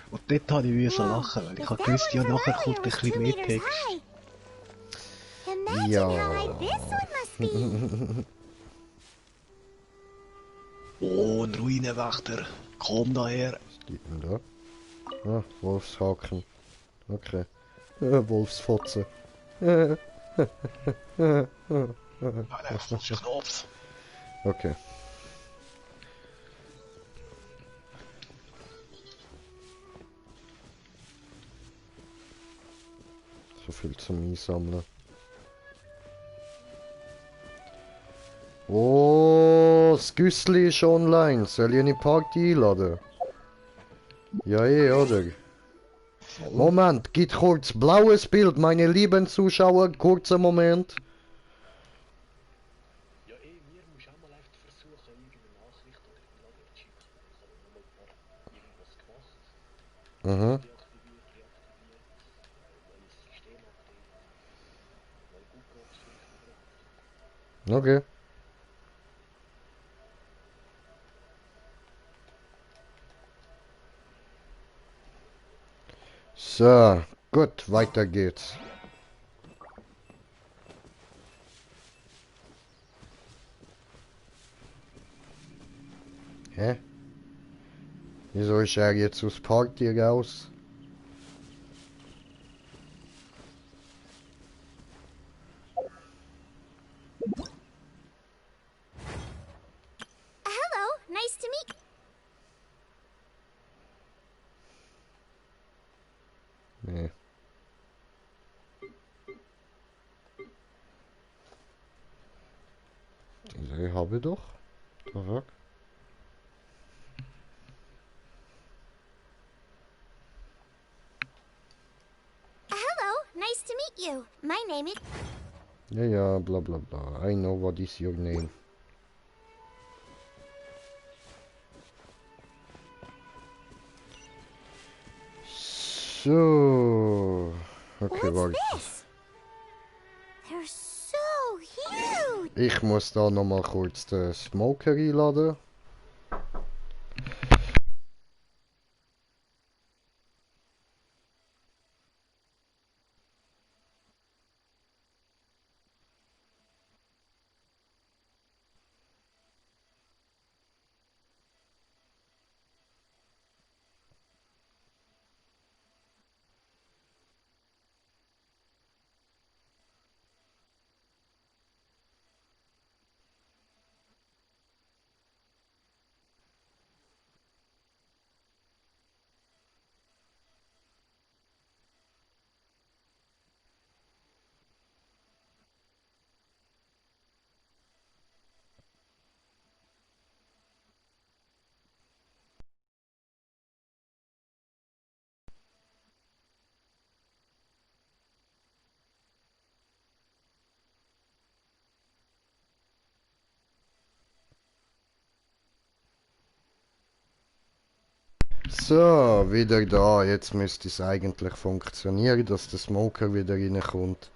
Und dort habe ich müssen lachen, weil ich If habe that gewusst, one ja, from nachher earlier kommt ein was 2 bisschen mehr meters Text. high. Imagine Ja. how high this one must be. Oh, ein Ruinenwächter, komm daher. Was gibt denn da? Ah, Wolfshaken. Okay. Wolfsfotze. Nein, das ist ein Knopf. Okay. So viel zum Einsammeln. Oh, das Güssli ist online. Soll ich in die Party einladen? Ja, oder? Moment, geht kurz blaues Bild, meine lieben Zuschauer. Kurzer Moment. Ja, mir musst auch mal einfach versuchen, irgendeine Nachricht oder Einladung zu schicken. Ich habe nochmal irgendwas gemacht. Mhm. Deaktiviert, neues Systemupdate, neue Google-Option. Okay. So, gut, weiter geht's. Hä? Wieso ist er jetzt aus Party raus? Hello, nice to meet. Nee. Diese habe ich doch. Aha. Hello, nice to meet you. My name is. Ja, ja, bla bla bla. I know what is your name. So. Okay, What's warte. this? They're so huge. Ich muss da noch mal kurz den Smoker einladen. So, wieder da. Jetzt müsste es eigentlich funktionieren, dass der Smoker wieder reinkommt.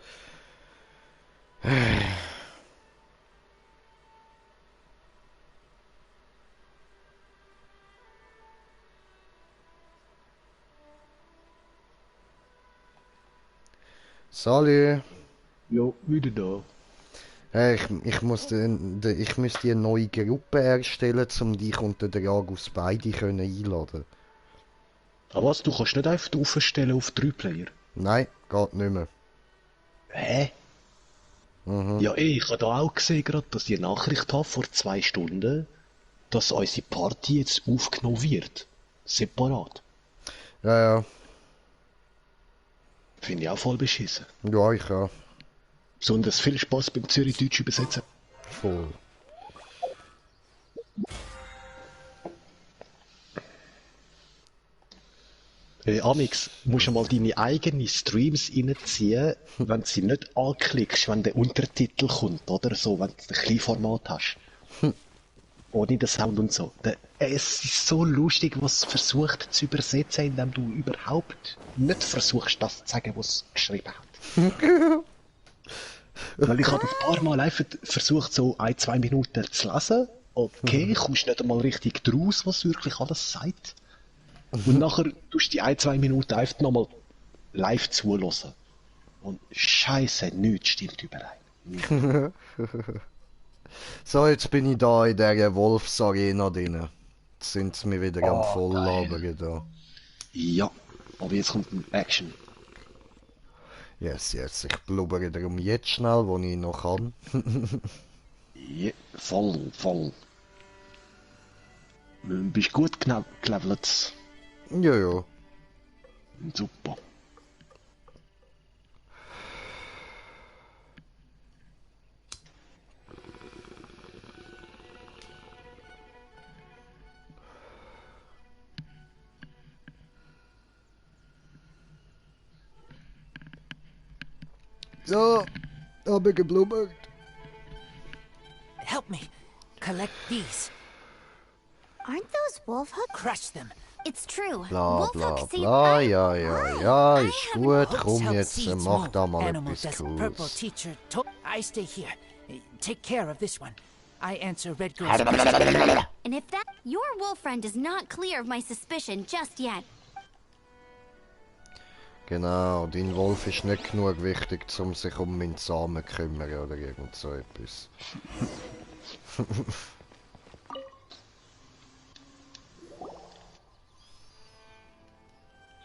Sali. Jo, wieder da. Hey, ich müsste eine neue Gruppe erstellen, um dich und den Dragus beide können einladen. Aber was, du kannst nicht einfach aufstellen auf 3-Player? Nein, geht nicht mehr. Hä? Mhm. Ja, ich habe da auch gesehen, gerade, dass ich eine Nachricht habe vor 2 Stunden, dass unsere Party jetzt aufgenommen wird. Separat. Ja, ja. Finde ich auch voll beschissen. Ja, ich auch. Besonders viel Spaß beim Zürich-Deutsch übersetzen. Voll. Amix, musst du mal deine eigenen Streams reinziehen, wenn du sie nicht anklickst, wenn der Untertitel kommt, oder so, wenn du ein Kleinformat hast. Ohne den Sound und so. Es ist so lustig, was es versucht zu übersetzen, indem du überhaupt nicht versuchst, das zu sagen, was es geschrieben hat. Weil ich habe ein paar Mal einfach versucht, so 1-2 Minuten zu lesen. Okay, kommst nicht einmal richtig draus, was wirklich alles sagt. Und nachher tust du die 1-2 Minuten einfach nochmal live zulassen. Und Scheiße, nichts stimmt überein. So, jetzt bin ich da in der Wolfsarena drin. Jetzt sind sie mir wieder am Volllabern da. Ja, aber jetzt kommt ein Action. Yes, yes, ich blubbere darum jetzt schnell, wo ich noch kann. Ja, voll. Bist gut gelevelt. Ja, ja. Super. So, habe geblubbert. Help me. Collect these. Aren't those wolf hooks? Crush them. It's true. Bla Wolf bla Hook, see, bla, I- ja, ist gut, Hooks komm help jetzt, seeds mach move. da mal Animals etwas as purple Cooles. teacher told. I stay here. Take care of this one. I answer Red Girl's questions. And if that your wolf friend is not clear of my suspicion just yet. Genau, dein Wolf ist nicht genug wichtig, um sich um meinen Samen zu kümmern oder irgend so etwas.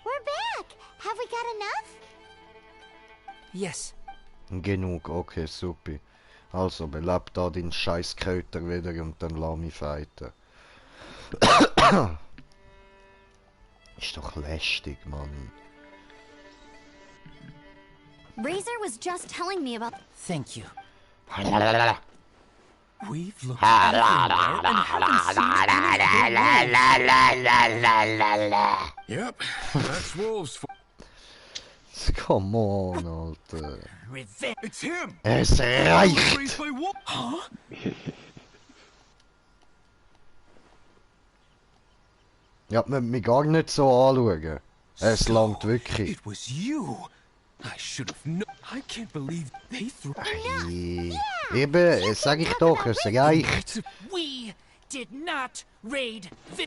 We're back! Have we got enough? Yes. Genug, okay, super. Also, beleb da deinen scheiß Köter wieder und dann lass mich fighten. Ist doch lästig, Mann. Razor was just telling me about. Thank you. We've looked everywhere and haven't seen Yep, that's wolves. Come on, Alter. Revenge. It's him. Es reicht! Raised by wolf. Huh? Ja, man mich gar nicht so anschauen. Es langt wirklich. It was you. I should have known. I can't believe they threw. Eben, sag ich doch, es reicht. We did not raid the.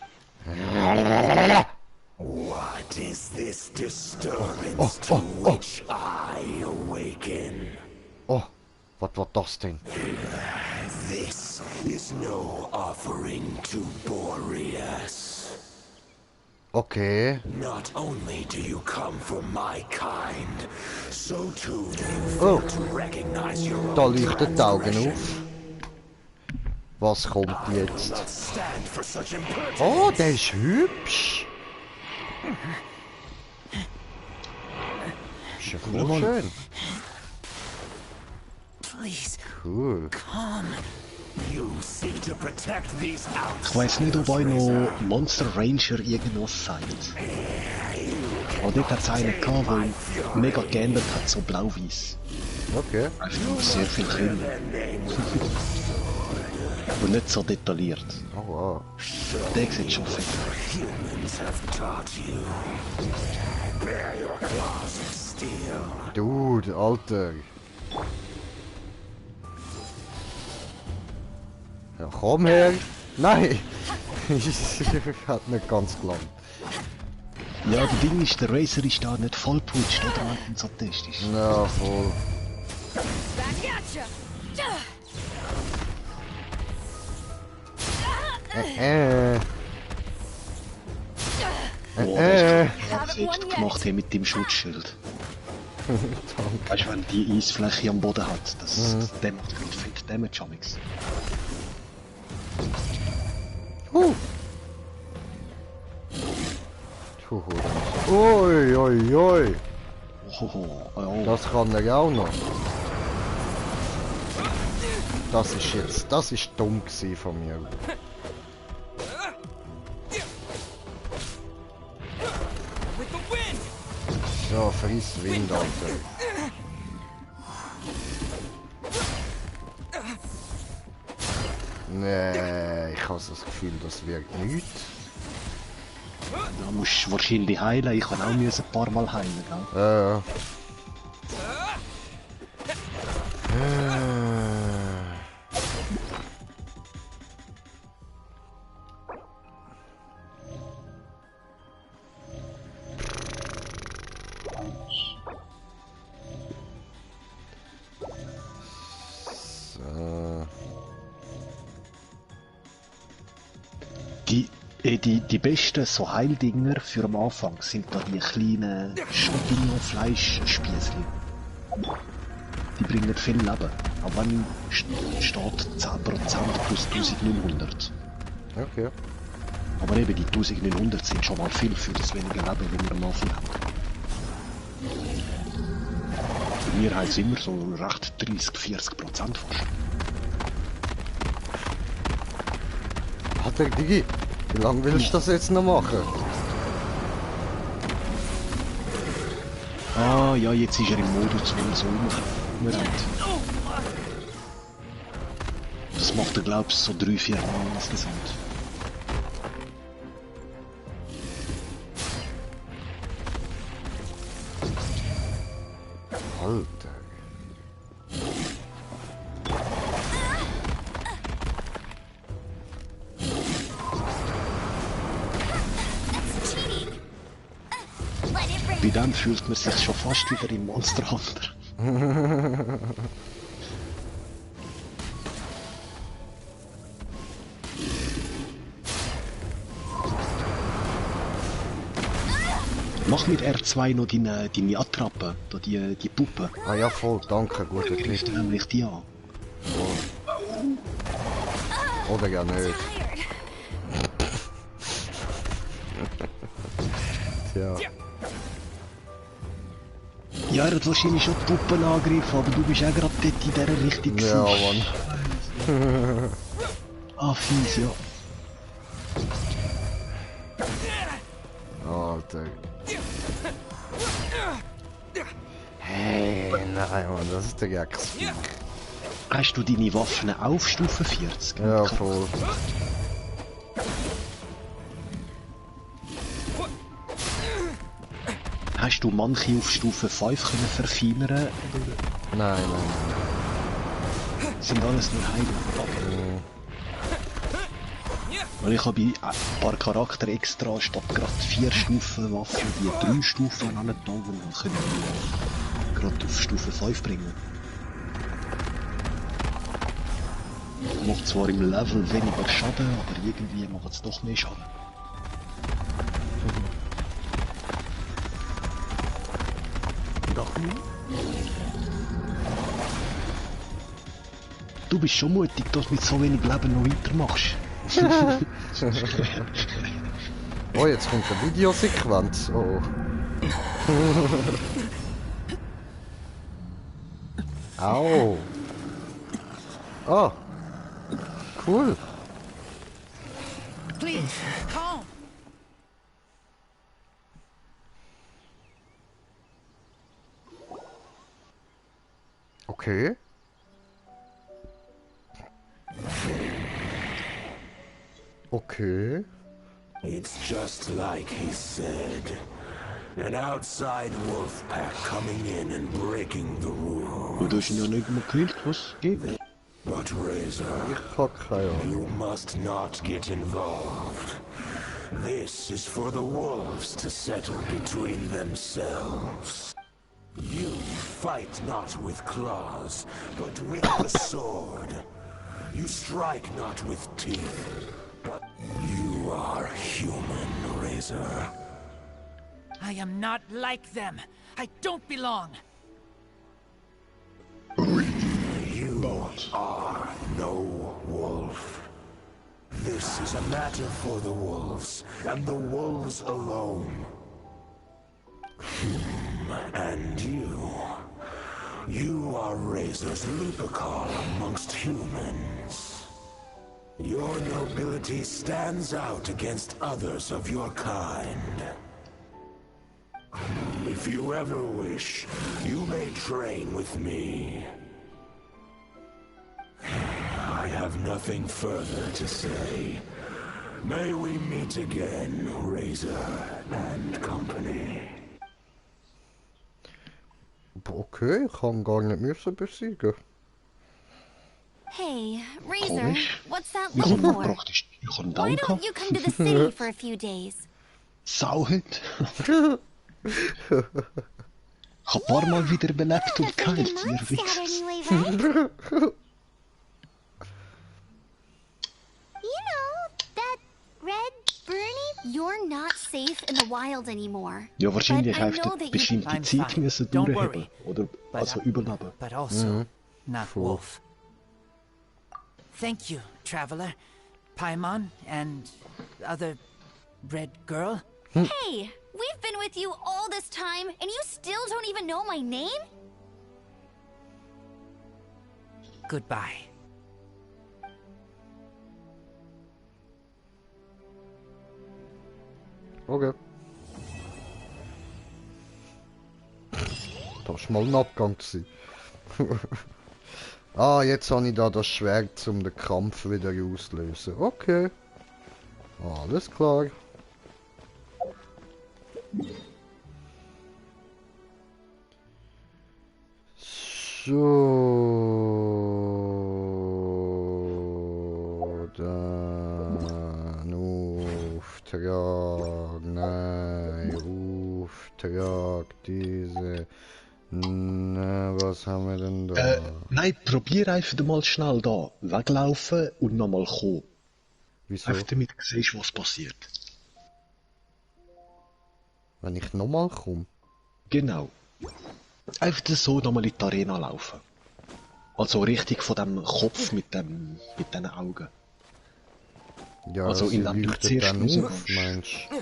What is this disturbance to which I awaken? Oh, was war das denn? This is no offering to Boreas. Okay. Not only do you come from my kind, so too do you Oh, fail to recognize your da own leuchten die Augen auf. transgression. Was kommt I will jetzt? not stand for such impertinence. Oh, der ist hübsch. Ist ja voll schön. Please, Cool. come. You seek to protect these Ich weiss nicht, ob euch noch Monster Ranger irgendwas sagt. Aber dort hat es einen gehabt, der ihn mega geändert hat, so blau-weiß. Okay. Einfach sehr viel können. Und nicht so detailliert. Oh wow. Der sieht schon fett. humans have taught you. Bear your claws of steel. Dude, Alter. Ja, komm her. Nein. Hat nicht ganz gelangt. Ja, das Ding ist, der Racer ist da nicht vollputscht, oder? Wenn man so Test ist. Ja, voll. Selbst gemacht hier mit dem Schutzschild. Weißt du, wenn die Eisfläche am Boden hat, der macht viel fett Damage amix. Ui, ui, ui. Oh. Das kann er auch noch. Das ist dumm gewesen von mir. With the wind. Ja, friss Wind, Alter. Nee, ich habe das Gefühl, das wirkt nichts. Da musst du wahrscheinlich heilen, ich kann auch ein paar Mal heilen, gell? Ja. So. Die besten so Heildinger für am Anfang sind da die kleinen Champignon-Fleischspießchen. Die bringen viel Leben. Aber wenn steht 10% plus 1900. Okay. Aber eben die 1900 sind schon mal viel für das wenige Leben, wenn wir am Anfang haben. Bei mir heißt es immer so recht 30-40% fast. Alter Digi, wie lange willst du das jetzt noch machen? Ah ja, jetzt ist er im Modus, wo er so umrennt. Das macht er glaub ich so 3-4 Mal insgesamt. Alter. Bei dem fühlt man sich schon fast wieder im Monster Hunter. Mach mit R2 noch deine Attrappe, da die Puppe. Ah ja, voll, danke, guter Tipp. Greift nämlich die an. Oder ja nicht. Tja. Ja, er hat wahrscheinlich schon die Puppen angegriffen, aber du bist auch gerade dort in dieser Richtung. Ja, Mann. Ah, fies, ja. Alter. Hey, nein, Mann, das ist der Gags. Hast du deine Waffen auf Stufe 40? Ja, voll. Hast du manche auf Stufe 5 können verfeinern? Nein. Sind alles nur Heiler. Weil ich habe bei ein paar Charakter extra statt gerade 4 Stufen Waffen die 3 Stufen angetan, die man können gerade auf Stufe 5 bringen. Macht zwar im Level weniger Schaden, aber irgendwie macht es doch mehr Schaden. Du bist schon mutig, dass du mit so wenig Leben noch weitermachst. Oh, jetzt kommt eine Videosequenz. Oh. Au. Oh. Cool. Please, calm. Okay. Okay. It's just like he said. An outside wolf pack coming in and breaking the rules. Du hast ihn ja nicht mehr gekillt, was geht? But Razor, Ich hab keine Ahnung. you must not get involved. This is for the wolves to settle between themselves. You fight not with claws, but with the sword. You strike not with teeth, but you are human, Razor. I am not like them. I don't belong. You are no wolf. This is a matter for the wolves, and the wolves alone. And you are Razor's Lupercal amongst humans. Your nobility stands out against others of your kind. If you ever wish, you may train with me. I have nothing further to say. May we meet again, Razor and Company. Okay, ich kann gar nicht müssen besiegen. Hey, Razor, Komisch. what's that Ich look kann for? praktisch, ich kann Why danken. don't you come to the city for a few days? Sauhund. Ich hab ein paar Mal wieder belebt und geheilt, ihr Monster Wichs. anyway, right? You know, that red Bernie You're not safe in the wild anymore. Ja, wahrscheinlich But I heeft know het that you bestimmte I'm Zeit fine. müssen Don't durchhaben. worry. Oder also überleben. But also not Wolf. Thank you, traveler. Paimon and other red girl. Hey, we've been with you all this time, and you still don't even know my name? Goodbye. Okay. Das war mal ein Abgang. Ah, jetzt habe ich da das Schwert, um den Kampf wieder auszulösen. Okay. Alles klar. So. Dann Auftrag. Nein, Auftrag. Diese. Na, was haben wir denn da? Nein, probier einfach mal schnell da weglaufen und nochmal kommen. Wieso? Einfach damit du siehst, was passiert. Wenn ich nochmal komme? Genau. Einfach so nochmal in die Arena laufen. Also richtig von dem Kopf mit den Augen. Ja, Also sie indem du leuchtet zuerst dann rauskommst. auf, meinst du?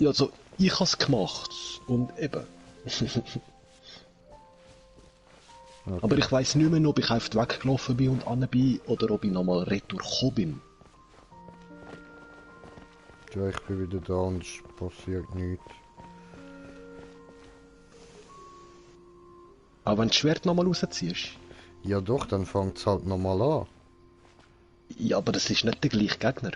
Ja, also ich hab's gemacht. Und eben. Okay. Aber ich weiss nicht mehr, ob ich einfach weggelaufen bin und an bin oder ob ich nochmal retour gekommen bin. Ja, ich bin wieder da und es passiert nichts. Aber wenn du das Schwert nochmal rausziehst. Ja doch, dann fängt es halt nochmal an. Ja, aber das ist nicht der gleiche Gegner.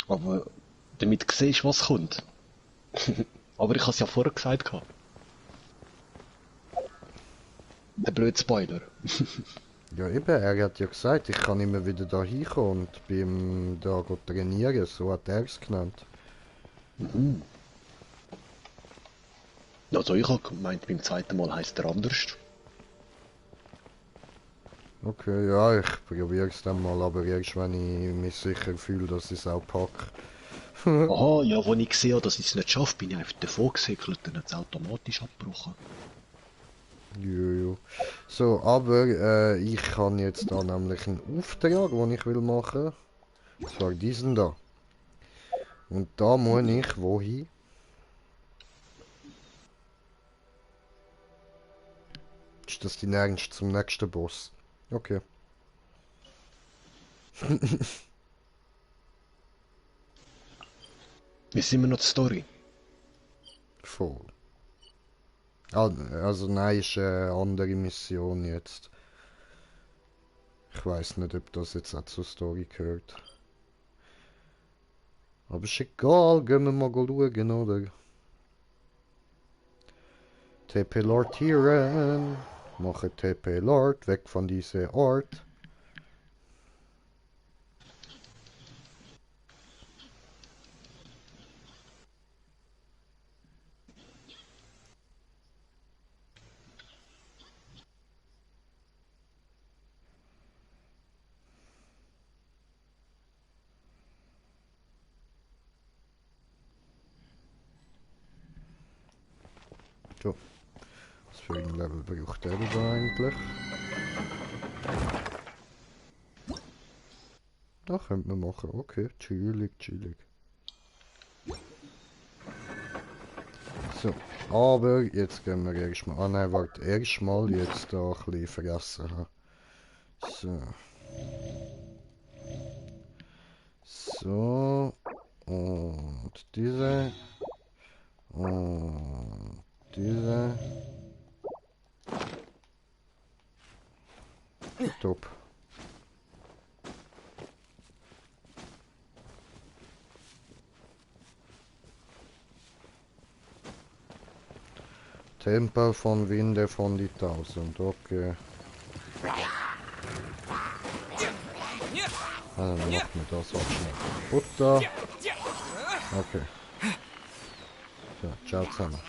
Aber damit du siehst, was kommt. Aber ich hab's ja vorher gesagt gehabt. Ein blöder Spoiler. Ja eben, er hat ja gesagt, ich kann immer wieder da hinkommen und beim da trainieren, so hat er es genannt. Also ich hab gemeint, beim zweiten Mal heisst er anders. Okay, ja, ich probiere es dann mal, aber erst wenn ich mich sicher fühle, dass ich es auch packe. Aha, ja, wo ich gesehen habe, dass ich es nicht schaffe, bin ich einfach davon gesäckelt, dann hat es automatisch abgebrochen. Jojo. So, aber ich habe jetzt da nämlich einen Auftrag, den ich will machen. Und zwar diesen da. Und da muss ich wohin? Ist das die Ernst zum nächsten Boss? Okay. Wie sind wir noch die Story? Voll. Ah, also nein, ist eine andere Mission jetzt. Ich weiß nicht, ob das jetzt auch zur Story gehört. Aber ist egal, gehen wir mal schauen, oder? TP Lord Tyrann. Mache TP Lord, weg von dieser Ort. So. Was für ein Level braucht der da eigentlich? Da könnte man machen. Okay, chillig, chillig. So, aber jetzt gehen wir erstmal. Ah nein, warte, erstmal jetzt da ein bisschen vergessen haben. So. So. Und diese. Und diese. Top. Tempo von Winde von die 1000, okay. Dann machen wir das auch schnell kaputt da. Okay. So, ciao zusammen.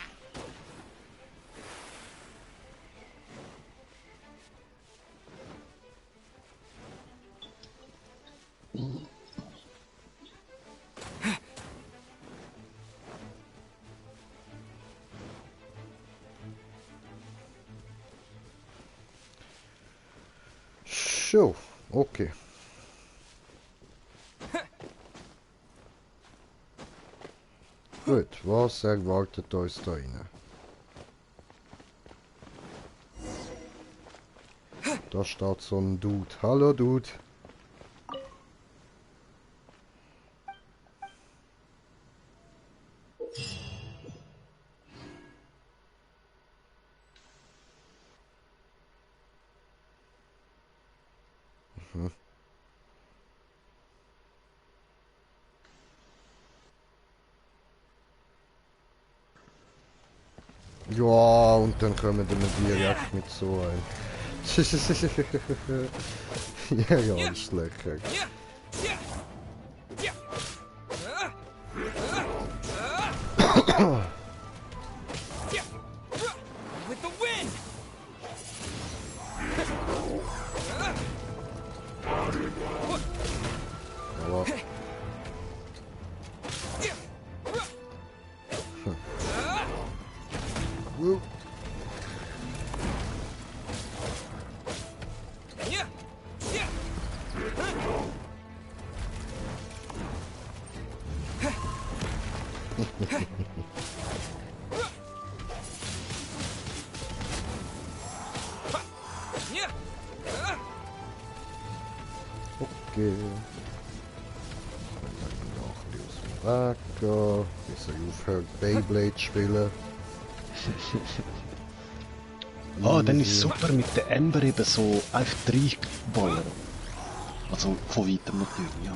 Schon, okay. Gut, was erwartet uns da rein? Da steht so ein Dude. Hallo Dude. Ja, und dann kommen wir direkt mit so ein. Ja, ganz lecker. With the wind! Aber okay. Noch ein bisschen aus dem Weg gehen, bis er aufhört Beyblade zu spielen. Ah, dann ist super mit der Ember eben so einfach reinballern. Also von weitem natürlich, ja.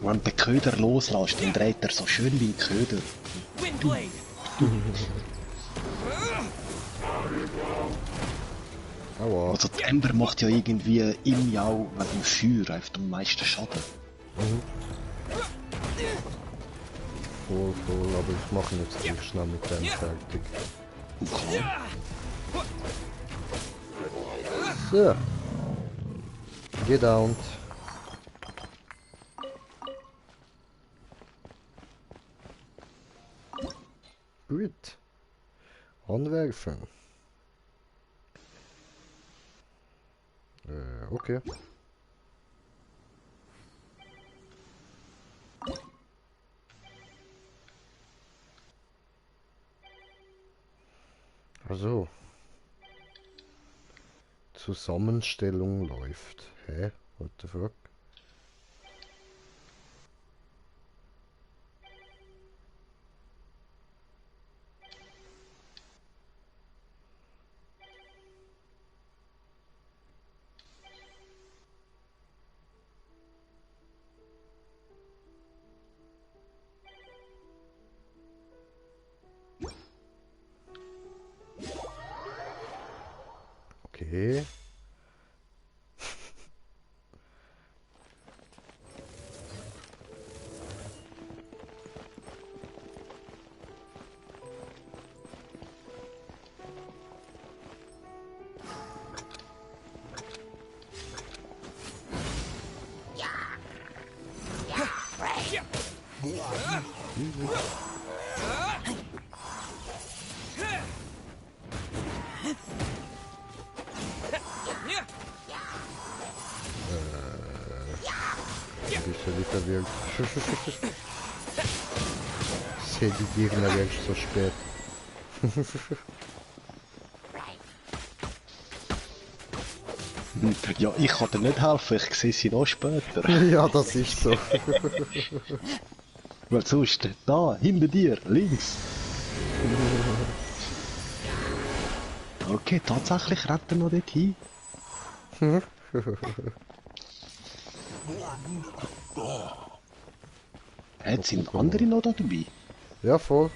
Wenn du den Köder loslässt, dann dreht er so schön wie ein Köder. Windblade! Aua. Also die Ember macht ja irgendwie im Jau wegen dem Feuer einfach am meisten Schaden. Voll, aber ich mache ihn jetzt ziemlich schnell mit dem fertig. Okay. So. Get down. Gut. Anwerfen. Okay. Also. Zusammenstellung läuft. Hä? What the fuck? Okay. Ein bisschen verwirrt. Sehe die Gegner wirklich so spät. Ja, ich kann dir nicht helfen, ich sehe sie noch später. Ja, das ist so. Weil sonst, da, hinter dir, links. Okay, tatsächlich rennt er noch dorthin. Sind andere noch da dabei? Ja, voll.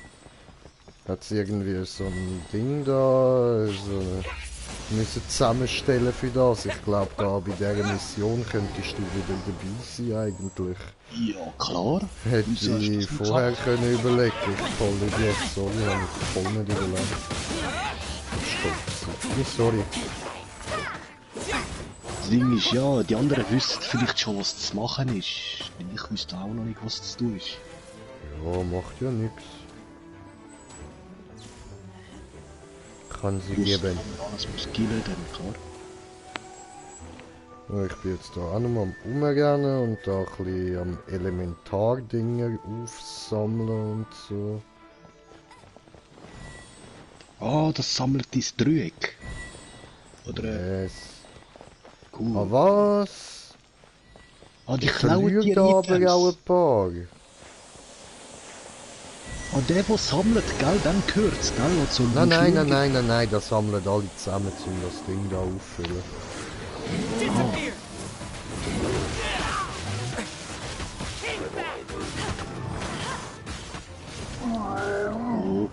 Hat sie irgendwie so ein Ding da, so müssen zusammenstellen für das. Ich glaube, da bei dieser Mission könntest du wieder dabei sein eigentlich. Ja, klar. Hätte Wieso hast du ich das vorher gesagt? können überlegen. Ich voll Idiot, sorry, habe ich voll nicht überlegt. Stopp. Sorry. Das Ding ist ja, die anderen wissen vielleicht schon, was zu machen ist. Und ich wüsste auch noch nicht, was zu tun ist. Ja, macht ja nichts. kann sie Plus, geben. wenn man alles muss killen, dann klar. Ja, ich bin jetzt da auch noch am Umrennen und da ein bisschen am Elementardinger aufsammeln und so. Ah, das sammelt dein Dreieck. Oder Yes. cool. Ah, was? Ah, die Ich klauen verliere die da aber auch Items. ein paar. Ah, der sammelt, gell, dem gehört's, gell? Was so Nein, nein, nein, nein, nein, nein, das sammeln alle zusammen, um das Ding da auffüllen. Oh.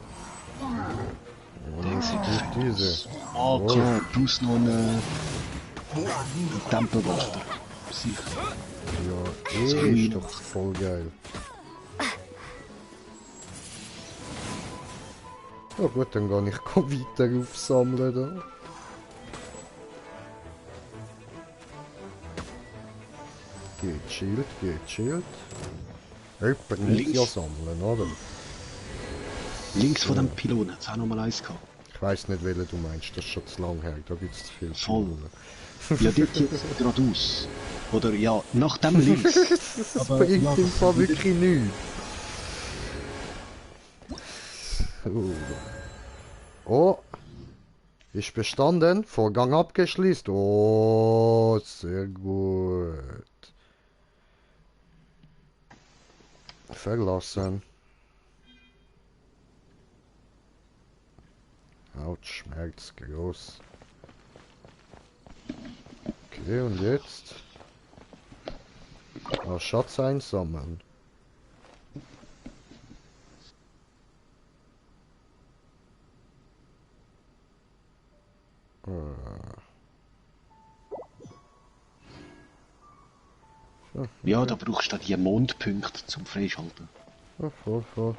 Denkst Gut, diese. Ah, klar, plus noch einen Tempelwächter. Sicher. Ja, So ist doch voll geil. Ja gut, dann kann ich weiter aufsammeln da. Gechillt, gechillt. Jemand muss Links. ja sammeln, oder? Links von dem Pylon hat's auch noch mal eins gehabt. Ich weiss nicht, welchen du meinst, das ist schon zu lang her, da gibt's zu viel Voll. Pylonen. Ja, dort jetzt geradeaus. Oder ja, nach dem links. Das Aber bringt ja, im das Fall wieder- wirklich nichts. Oh. Ist bestanden. Vorgang abgeschlossen. Oh, sehr gut. Verlassen. Autsch, schmerzt groß. Okay, und jetzt? Ah, Schatz einsammeln. Ja, da brauchst du die Mondpunkte zum Freischalten. Ja, voll, voll.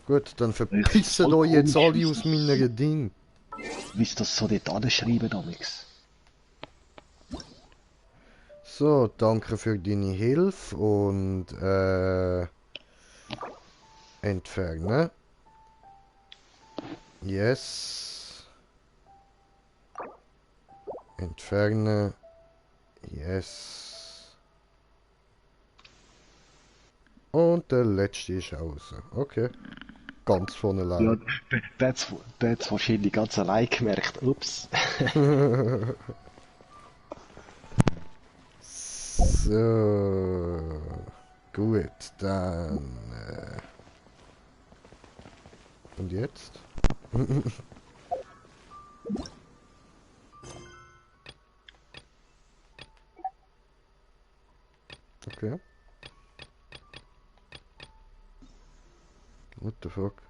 Gut, dann verpissen euch jetzt alle aus meiner Ding. Wie sie das so dort anschreiben damals. So, danke für deine Hilfe und entfernen. Yes. Entfernen. Yes. Und der letzte ist raus. Okay. Ganz von Ja, allein. der hat's wahrscheinlich ganz allein gemerkt. Ups. So. Gut, dann. Und jetzt? Okay. What the fuck?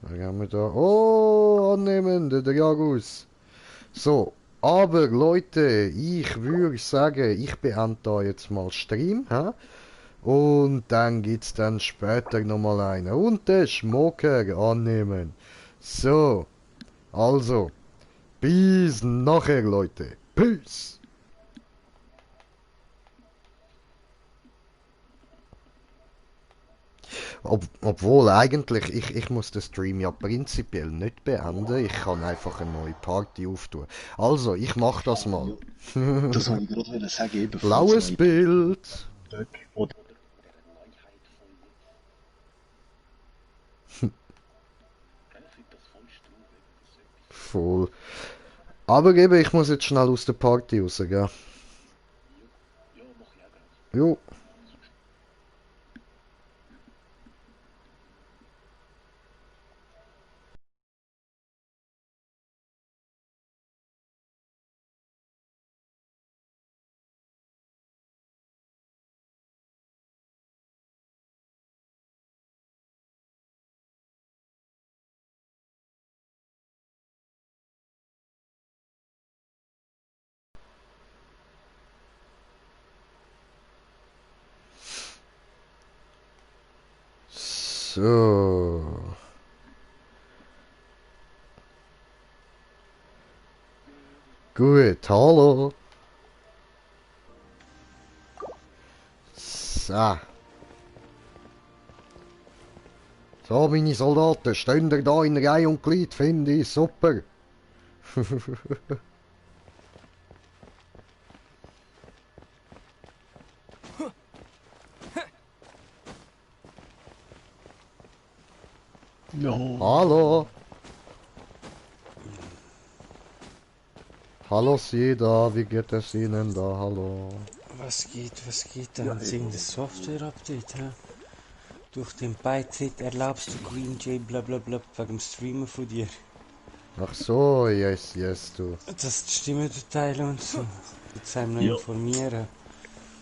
Was haben wir da? Oh, annehmen, der Dragus. So, aber Leute, ich würde sagen, ich beende da jetzt mal Stream, hä? Und dann gibt's dann später nochmal einen. Und den Schmocker annehmen. So, also, bis nachher, Leute. Peace. Obwohl eigentlich, ich muss den Stream ja prinzipiell nicht beenden. Ich kann einfach eine neue Party auftun. Also, ich mach das mal. Das wollte ich gerade sagen. Eben, Blaues Bild. Oder Voll. Aber eben, ich muss jetzt schnell aus der Party raus, gell? Jo. So. Gut, hallo. So. So, meine Soldaten, stehen ihr da in Reihe und Glied, finde ich super. No. Hallo. Hallo Sie da, wie geht es Ihnen da? Hallo. Was geht da? Ja, irgendes Software-Update, hä? Durch den Beitritt erlaubst du Green Jay blablabla wegen dem Streamen von dir. Ach so, yes, du. Dass die Stimme teilen und so. Jetzt einem noch informieren.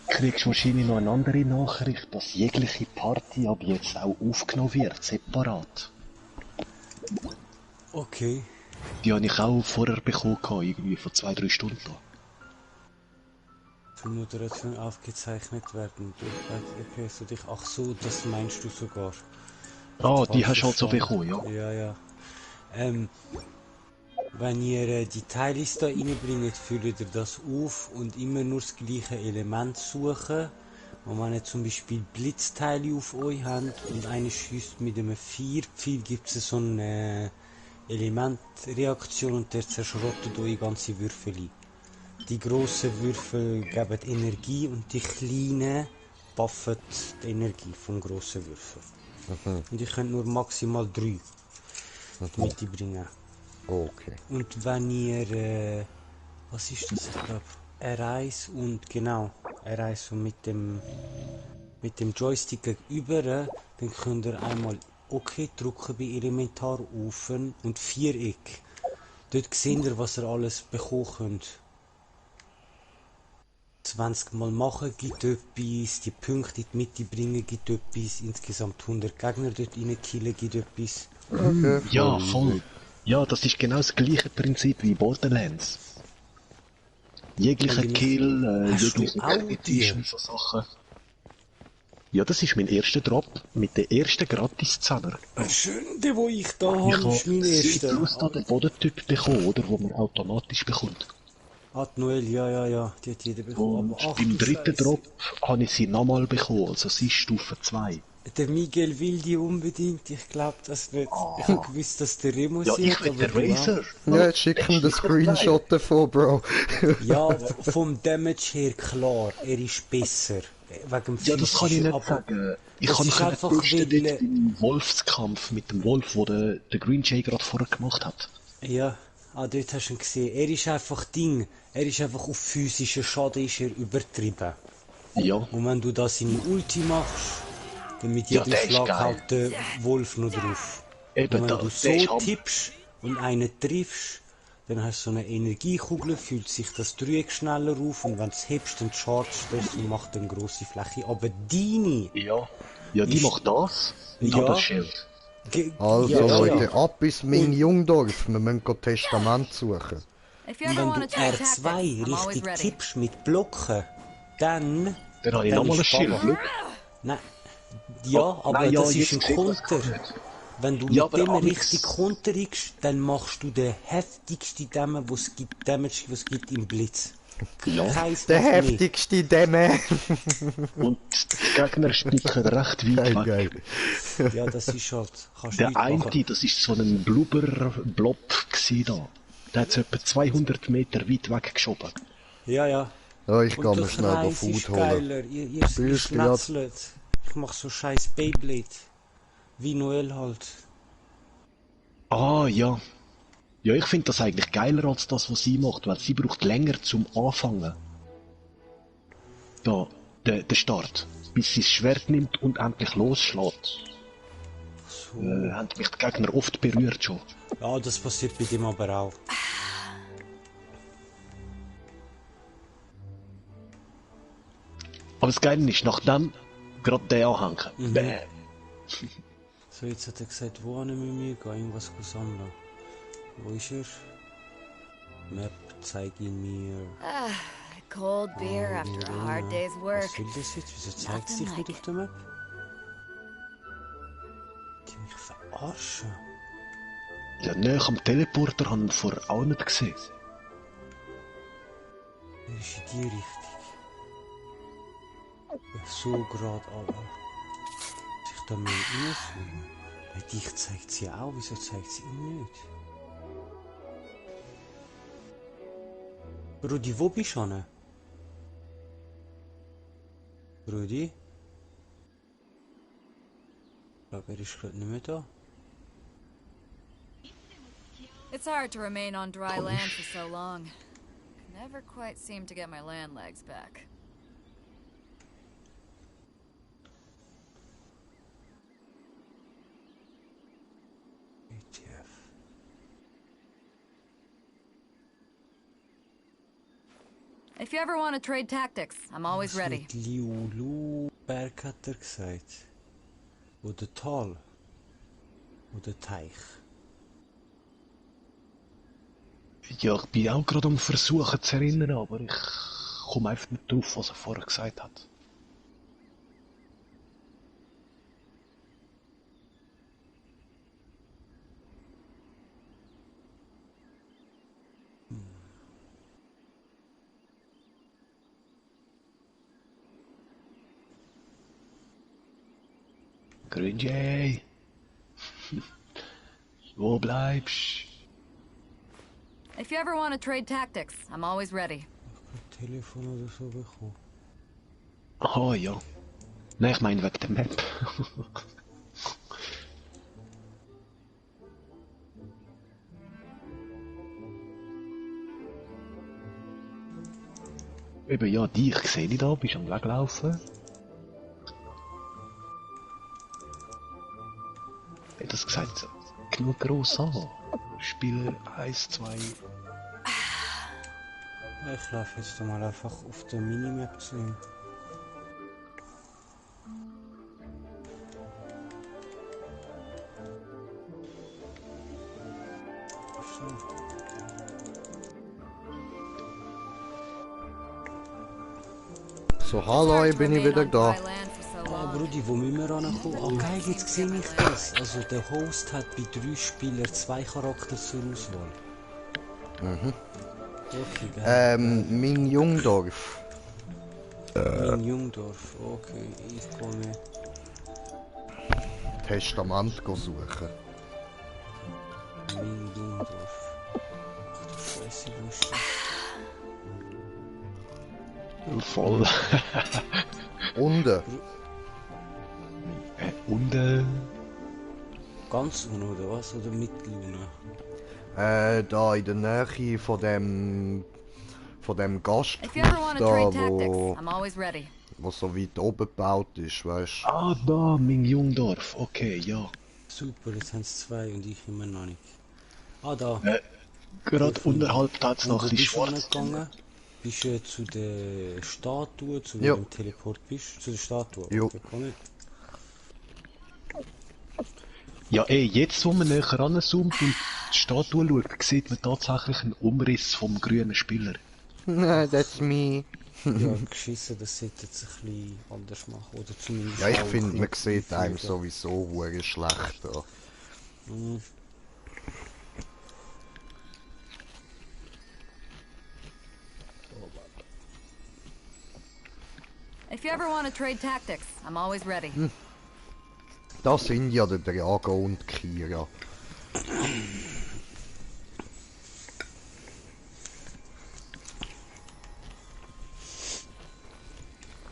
Kriegst wahrscheinlich noch eine andere Nachricht, dass jegliche Party ab jetzt auch aufgenommen wird, separat. Okay. Die habe ich auch vorher bekommen, irgendwie vor 2-3 Stunden. Für Moderation aufgezeichnet werden. Okay, so dich. Ach so, das meinst du sogar. Ah, die hast du halt so bekommen, ja. Ja. Wenn ihr die Teilliste reinbringt, füllt ihr das auf und immer nur das gleiche Element suchen. Und wenn ihr zum Beispiel Blitzteile auf euch habt und eine schießt mit einem 4-Pfeil, gibt es so eine Elementreaktion und der zerschrottet eure ganze Würfel. Die grossen Würfel geben Energie und die kleinen buffen die Energie vom grossen Würfel. Und ihr könnt nur maximal 3 mitbringen. Okay. Und wenn ihr, was ist das, ich glaube, R1 und genau, R1 und mit dem Joystick gegenüber, dann könnt ihr einmal OK drücken bei Elementarofen und Viereck. Dort seht ihr, was ihr alles bekommen könnt. 20 Mal machen gibt etwas, die Punkte in die Mitte bringen gibt etwas, insgesamt 100 Gegner dort reinkillen gibt etwas. Okay, Ja, voll. Ja, das ist genau das gleiche Prinzip wie Borderlands. Jeglicher Kill, jegliche Kritik und so Sachen. Ja, das ist mein erster Drop mit der ersten Gratis-Zehner. Schön, der wo ich da habe, ist mein erster. Plus da den Bodentyp bekommen, oder? Wo man automatisch bekommt. Noel, ja, die hat jeder bekommen. Und beim dritten Drop habe ich sie nochmal bekommen, also sie ist Stufe 2. Der Miguel will die unbedingt, ich glaube das nicht. Ich habe gewusst, dass der Remo ja, sieht, ich will den Razer. Ja, jetzt schicken den Screenshot davon, Bro. Ja, vom Damage her klar, er ist besser. Wegen dem ja, das kann ich nicht sagen. Ich kann einfach testen dort im Wolfskampf mit dem Wolf, wo der Green Jay gerade vorher gemacht hat. Ja, dort hast du ihn gesehen. Er ist einfach er ist einfach auf physischen Schaden ist er übertrieben. Ja. Und wenn du das in Ulti machst, dann mit jedem Schlag haut der Wolf noch drauf. Eben, und wenn du so tippst und einen triffst, dann hast du so eine Energiekugel, fühlt sich das Dreieck schneller auf und wenn du es hebst, dann chargst du das und macht eine grosse Fläche. Aber deine... Ja, die macht das und hat das Schild. Also Leute, ab ins Mein Jungdorf, wir müssen Testament suchen. Und wenn du R2 richtig tippst mit Blocken, dann habe ich nochmal ein Schild. Nein, ja, aber das ist ein Konter. Wenn du mit dem richtig konterst, dann machst du den heftigsten Damage, was es gibt im Blitz. Der heftigste Dämme. Und die Gegner spicken recht weit weg. Ja, das ist halt... Der eine, das ist so ein Blubberblob da. Der hat es etwa 200 Meter weit weggeschoben. Ja. Ja, ich gehe mir schnell den Food holen. Ihr schnetzelt. Ich mach so scheiß Beyblade. Wie Noel halt. Ah, ja. Ja, ich finde das eigentlich geiler als das, was sie macht, weil sie braucht länger zum Anfangen. Da, der Start. Bis sie das Schwert nimmt und endlich losschlägt. So. Haben mich die Gegner oft berührt schon. Ja, das passiert bei dem aber auch. Aber das Geile ist, nachdem gerade der anhängen. Bäm. So, jetzt hat er gesagt, wo haben wir mir irgendwas sammeln. Wo ist er? Map, zeig ihn mir. Cold beer after a hard day's work. Was will das jetzt? Wieso zeigt es sich nicht auf der Map? Die mich verarschen. Ja, ne, am Teleporter haben wir vorher auch nicht gesehen. Er ist in die Richtung. So gerade, Alter. Sich da mal reinzoomen. Dich zeigt sie auch, wieso zeigt sie ihn nicht? Brudi, wo bist du hin? Brudi? Ich glaube, er ist gerade nicht mehr da. It's hard to remain on dry land for so long. Never quite seem to get my land legs back. If you ever want to trade tactics, I'm always ready. Liulu Berg hat er gesagt. Oder Tal. Oder Teich. Ja, ich bin auch gerade am Versuchen zu erinnern, aber ich komme einfach nicht drauf, was er vorher gesagt hat. Grünjay! Wo bleibst? If you ever want to trade tactics, I'm always ready. Telefon oder so bekommen. Oh ja. Nein, ich meine wegen der Map. Eben ja, dich sehe ich da, bist am Weglaufen. Hat das gesagt, genug gross an. Spiel 1, 2. Ich laufe jetzt mal einfach auf der Minimap zu ihm. So, hallo, ich bin wieder da. Ah, Brudi, wo müssen wir ankommen? Ah, geil, jetzt sehe ich das. Also, der Host hat bei 3 Spielern 2 Charakter zur Auswahl. Mhm. Okay, geil. Min Jungdorf. Min Jungdorf, okay, ich komme. Testament suchen. Min Jungdorf. Ach du Scheiße, wo ist das? Voll. Unten. Unten. Ganz unten, oder was? Oder mittel unten? Da in der Nähe von dem Gasthaus da, wo so weit oben gebaut ist, weißt du? Ah, da, Min Jungdorf, okay, ja. Super, jetzt haben es 2 und ich immer noch nicht. Ah, da. Gerade unterhalb da hat es noch ein bisschen schwarz. Bist du zu der Statue, zu ja. dem Teleport bist? Zu der Statue? Jo. Okay, komm mit. Ja, jetzt wo man näher ranzoomt und die Statue schaut, sieht man tatsächlich einen Umriss vom grünen Spieler. Nein, that's me. Ja, geschissen, das sollte jetzt ein bisschen anders machen. Oder zumindest ja, ich finde, man sieht einem sowieso schlecht an. Mhm. If you ever want to trade tactics, I'm always ready. Das sind ja der Drago und Kira.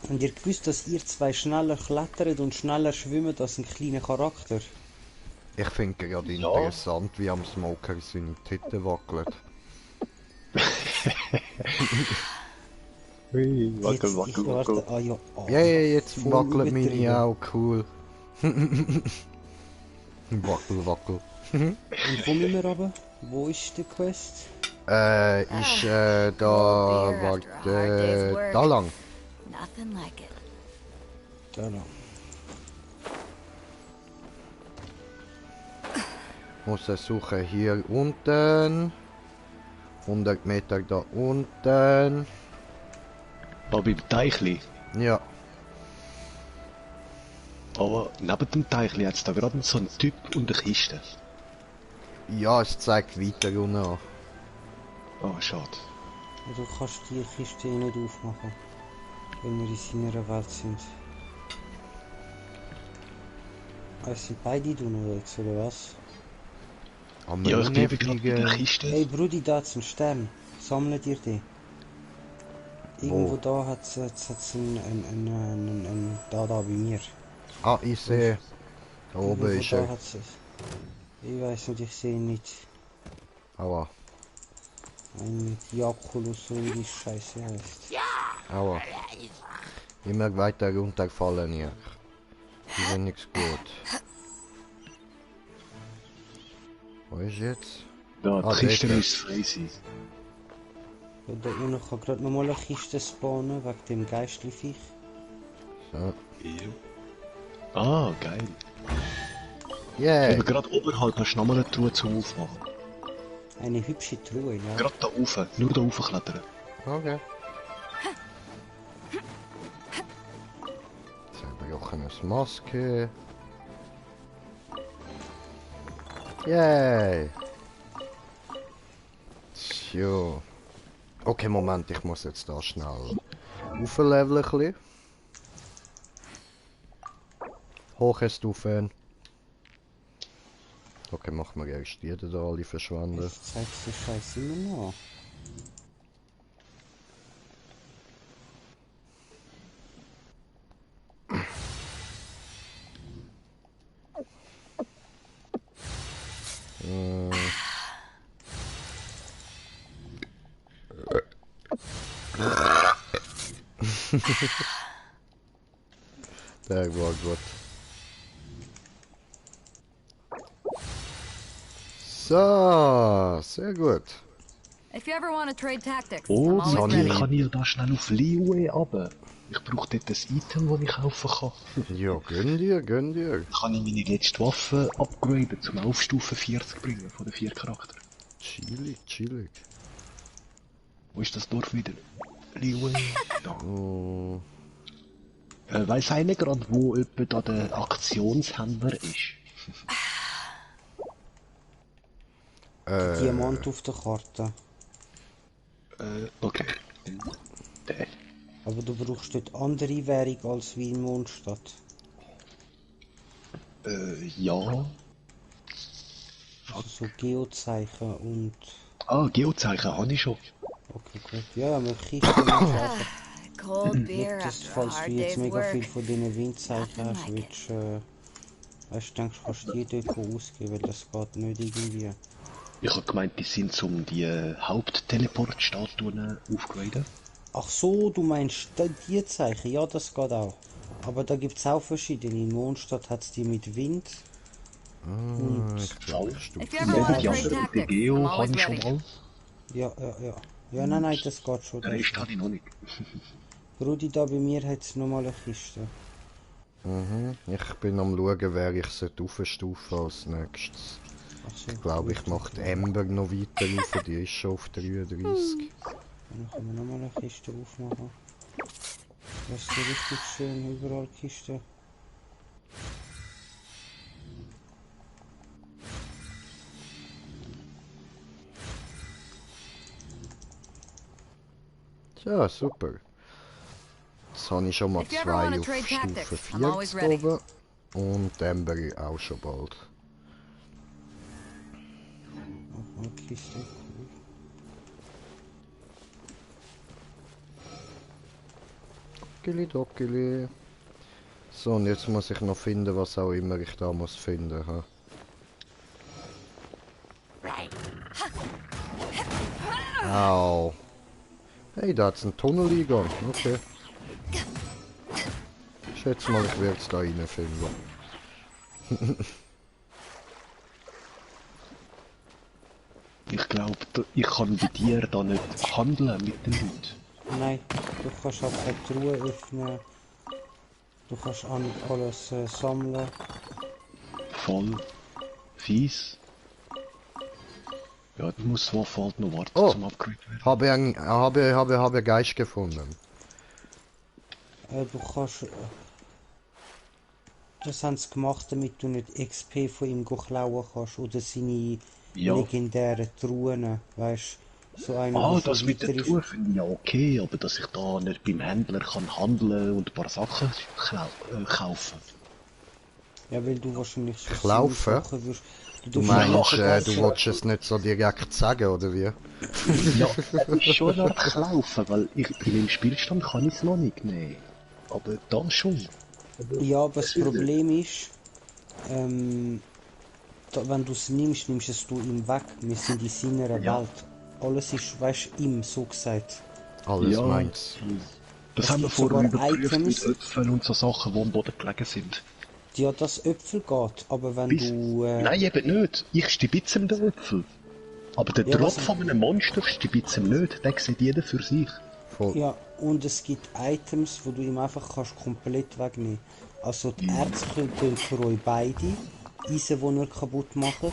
Und ihr gewusst, dass ihr 2 schneller klettert und schneller schwimmt als ein kleiner Charakter? Ich finde gerade interessant, wie am Smoker seine Titten wackelt. Wackel. Ah, ja, ja, jetzt wackelt meine auch, cool. Wackel. Und wo müssen wir runter? Wo ist die Quest? Da, warte, da lang. Nothing like it. Da lang. Muss er suchen hier unten. 100 Meter da unten. Da beim Teichli. Ja. Aber neben dem Teichli hat es da gerade so einen Typ und eine Kiste. Ja, es zeigt weiter unten an. Oh, schade. Du kannst die Kiste nicht aufmachen, wenn wir in seiner Welt sind. Es sind beide da unterwegs, oder was? Ja, ich bin gerade in der Kiste. Hey Brudi, da hat's einen Stern. Sammle dir den. Irgendwo da hat's einen da bei mir. Ah, ich sehe. Da oben Irgendwo ist da er. hat's es. Ich weiß nicht, ich sehe ihn nicht. Aua. Ein mit Jakulus oder wie die Scheiße heißt. Aua. Immer weiter runtergefallen hier. Die sind nichts gut. Wo ist jetzt? Ja, die Ah, Kiste dort. müsste frei sein. Ja, da unten kann gerade nochmal eine Kiste spawnen, wegen dem Geistli-Viech. So. Ah, geil. Yeah. Aber gerade oberhalb hast du nochmal eine Truhe zum Aufmachen. Eine hübsche Truhe, ja. Gerade da rauf, nur da rauf klettern. Okay. Jetzt haben wir auch eine Maske. Yay! So. Okay, Moment, ich muss jetzt da schnell aufleveln ein bisschen. Hohe Stufen. Okay, machen wir erst die da alle verschwanden. Jetzt zeigst du Scheiße immer noch. Der war gut. So, sehr gut. If you ever want to trade tactics, Oh, I'm always wie ready. kann ich da schnell auf Liue runter? Ich brauche dort ein Item, das ich kaufen kann. Ja, gönn dir, gönn dir. Kann ich meine letzte Waffe upgraden, zum auf Stufe 40 bringen, von den 4 Charakteren. Chillig, chillig. Wo ist das Dorf wieder? Liue. Da. Oh. Weiss einer gerade, wo jemand da der Aktionshändler ist? Diamant auf der Karte. Okay. Der. Aber du brauchst dort andere Währung als wie in Mondstadt. Ja. Also so Geozeichen und... Ah, Geozeichen habe ich schon. Okay, gut. Ja, wir Kisten nicht einfach. Cold beer Nicht, dass after a falls hard du jetzt day's mega viel work. von diesen Windzeichen hast, Nothing like willst weißt du, denkst, kannst du die dort ausgeben, weil das geht nicht irgendwie. Ich habe gemeint, die sind um die Hauptteleportstatuen aufgraden. Ach so, du meinst die Zeichen? Ja, das geht auch. Aber da gibt es auch verschiedene. In Mondstadt hat es die mit Wind. Und Ich glaube, If you Ja, ever want die to trade anderen, der tactics, I'm Geo habe always ich schon ready. mal. ja. Ja, nein, das geht schon. Der Rest habe ich noch nicht. Brudi, da bei mir hat es nochmal eine Kiste. Ich bin am schauen, wer ich aufstufen als nächstes. Ach so, Ich glaube, ich gut, mache die okay. Ember noch weiter rauf, die ist schon auf 33. Dann können wir nochmal eine Kiste aufmachen. Das ist so richtig schön, überall Kisten. Ja, super. Jetzt habe ich schon mal If you ever 2 wanna auf trade Stufe tactics, I'm always 40 ready. oben. Und Ember auch schon bald. Nochmal Kiste. Cool. Dockili, dockili. So, und jetzt muss ich noch finden, was auch immer ich da muss finden. Ha? Au. Hey, da hat's einen Tunneleingang. Okay. Ich schätze mal, ich werde es da rein finden. Ich glaube, ich kann bei dir da nicht handeln mit den Leuten. Nein, du kannst auch keine Truhe öffnen. Du kannst alles sammeln. Voll. Fies. Ja, du musst die Waffe halt noch warten Oh. zum Upgrade werden. Habe Geist gefunden. Du kannst... das haben sie gemacht, damit du nicht XP von ihm klauen kannst. Oder seine Ja. legendären Truhen. Weißt du, so eine, Ah, die so das mit der weiter ist. Tour finde ich ja okay, aber dass ich da nicht beim Händler kann handeln und ein paar Sachen kaufen. Ja, weil du wahrscheinlich schon Klaufen? Sachen wirst. Du meinst, du willst es nicht so direkt sagen, oder wie? Ja, es ist schon ein Klaufen, weil in dem Spielstand kann ich es noch nicht nehmen. Aber dann schon. Ja, aber das Problem ist, wenn du es nimmst, nimmst es du ihm weg. Wir sind in seiner Welt. Alles ist, weißt du, ihm so gesagt. Alles Ja, meins. Das Es haben wir gibt vorher sogar überprüft mit Items. Äpfeln und so Sachen, die am Boden gelegen sind. Ja, das Äpfel geht, aber wenn Bis... du... Nein, eben nicht. Ich stibitze ihm den Äpfel. Aber der Ja, Tropf was- von einem Monster stibitze ihm nicht. Den sieht jeder für sich. Voll. Ja, und es gibt Items, wo du ihm einfach kannst komplett wegnehmen. Also die Ärzte können für euch beide Eisen, die ihr kaputt machen,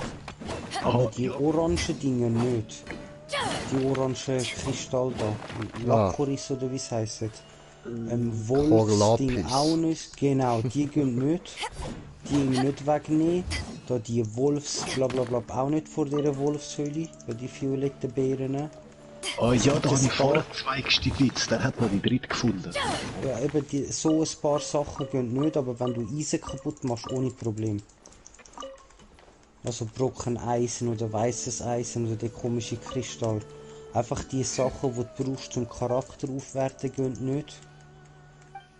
aber die orangen Dinge nicht. Die orangen Kristalle da, Lakoris oder wie es heisst. Wolfsding Korlapis. auch nicht, genau, die gehen nicht. Die ihm nicht wegnehmen, da die Wolfs blablabla auch nicht vor dieser Wolfshöhle, bei die violetten Beeren. Oh ja, da habe ich Das vorher geht. 2 gestibitzt. Der hat noch die dritte gefunden. Ja, eben so ein paar Sachen gehen nicht, aber wenn du Eisen kaputt machst, ohne Problem. Also Brocken Eisen oder weißes Eisen oder der komische Kristall. Einfach die Sachen, die du brauchst zum Charakter aufwerten, gehen nicht.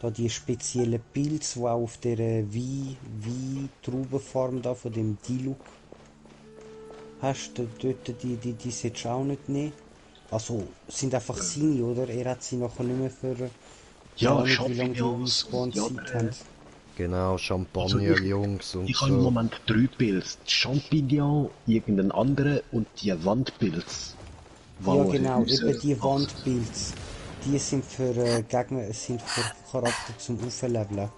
Da die speziellen Pilze, die auch auf der Wein-Traubenfarm da von dem Diluc hast, dort die solltest du auch nicht nehmen. Also sind einfach seine, oder? Er hat sie nachher nicht mehr für... Ja, nicht, wie lange die Champignons. Respawn-Zeit haben. Genau, Champagner, Jungs und Ich habe im so. Moment 3 Pilze. Die Champignon, irgendeinen anderen und die Wandpilz. Ja genau, eben die Wandpilze. Die sind für Gegner, sind für Charakter zum Aufleveln.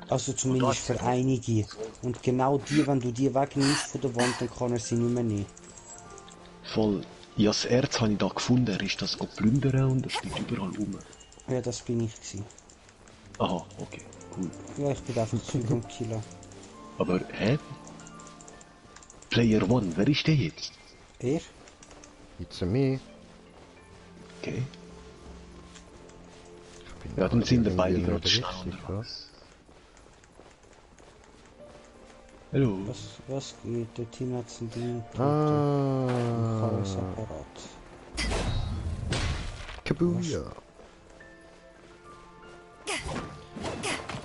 Also zumindest für einige. Und genau die, wenn du die wegnimmst von der Wand, dann kann er sie nicht mehr nehmen. Voll. Ja, das Erz habe ich da gefunden. Er ist das plündern und es liegt überall rum. Ja, das bin ich gewesen. Aha, okay, cool. Ja, ich bin einfach Zeug am Killer. Aber, hä? Player One, wer ist der jetzt? Er? It's me. Okay. Ich bin Ja, dann sind wir irgendwie beide nicht gerade schnell richtig, unterwegs. Hallo. Was geht? Dorthin hat es ein Ding. Ah. Chaosapparat. Kabuja.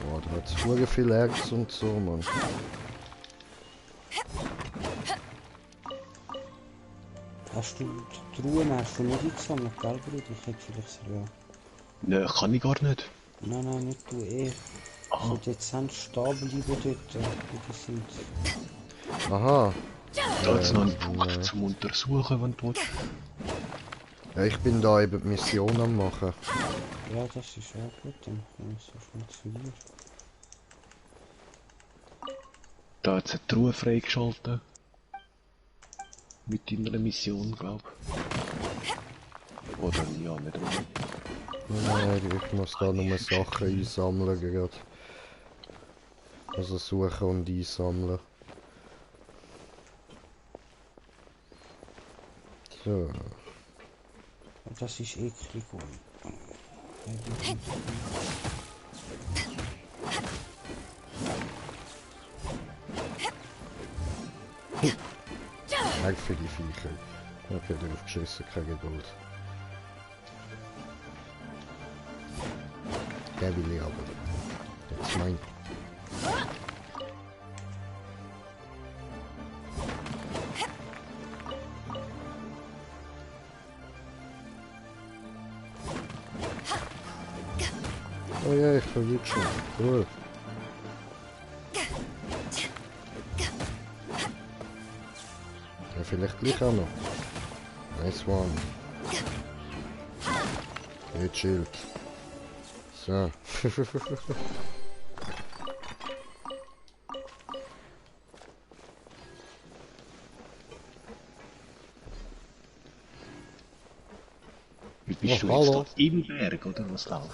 Boah, da hat's voll viel Erz und so, Mann. Hast du die Truhen hast du nicht eingesammelt, gell, Bruder? Ich hätte vielleicht sogar... Ne, kann ich gar nicht. Nein, nicht du, er. So dezent stehen bleiben dort, wo die sind. Aha. Da hat's noch einen Punkt zum Untersuchen, wenn du willst. Ja, ich bin da eben die Mission am machen. Ja, das ist auch gut, dann kann es so funktionieren. Da hat's eine Truhe freigeschaltet. Mit deiner Mission, glaub. Oder ja, nicht wirklich. Nein, ich muss da nur Sachen einsammeln gerade. Also suchen und einsammeln. So. Das ist eklig. Danke für die Viecher. Okay, drauf geschissen, kein Gold. Der will ich aber. Jetzt mein. Oh ja, ich verwirrt schon. Cool. Ja, vielleicht gleich auch noch. Nice one. Nicht Schild. So. Wie bist du hallo. jetzt da im Berg, oder was läuft?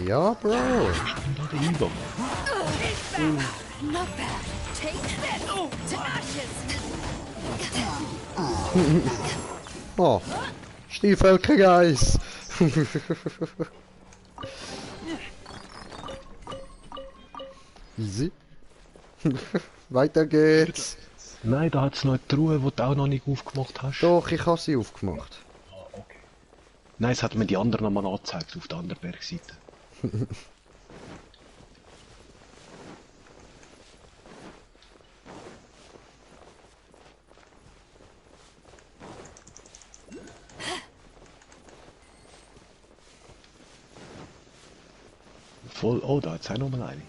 Ja, Bro. Ich bin da der Eingang. Not bad. Take that. Oh, to ashes. Oh. Stiefvölker Guys. Easy. Weiter geht's. Nein, da hat's noch eine Truhe, die du auch noch nicht aufgemacht hast. Doch, ich habe sie aufgemacht. Ah, okay. Nein, es hat mir die anderen nochmal angezeigt, auf der anderen Bergseite. Voll, oh, da hat's auch noch mal eine.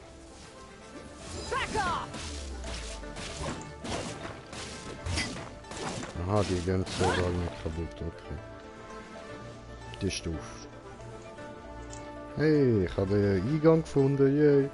Aha, die gehen so gar nicht kaputt, okay. Die Stufe. Hey, ich habe den Eingang gefunden, yay.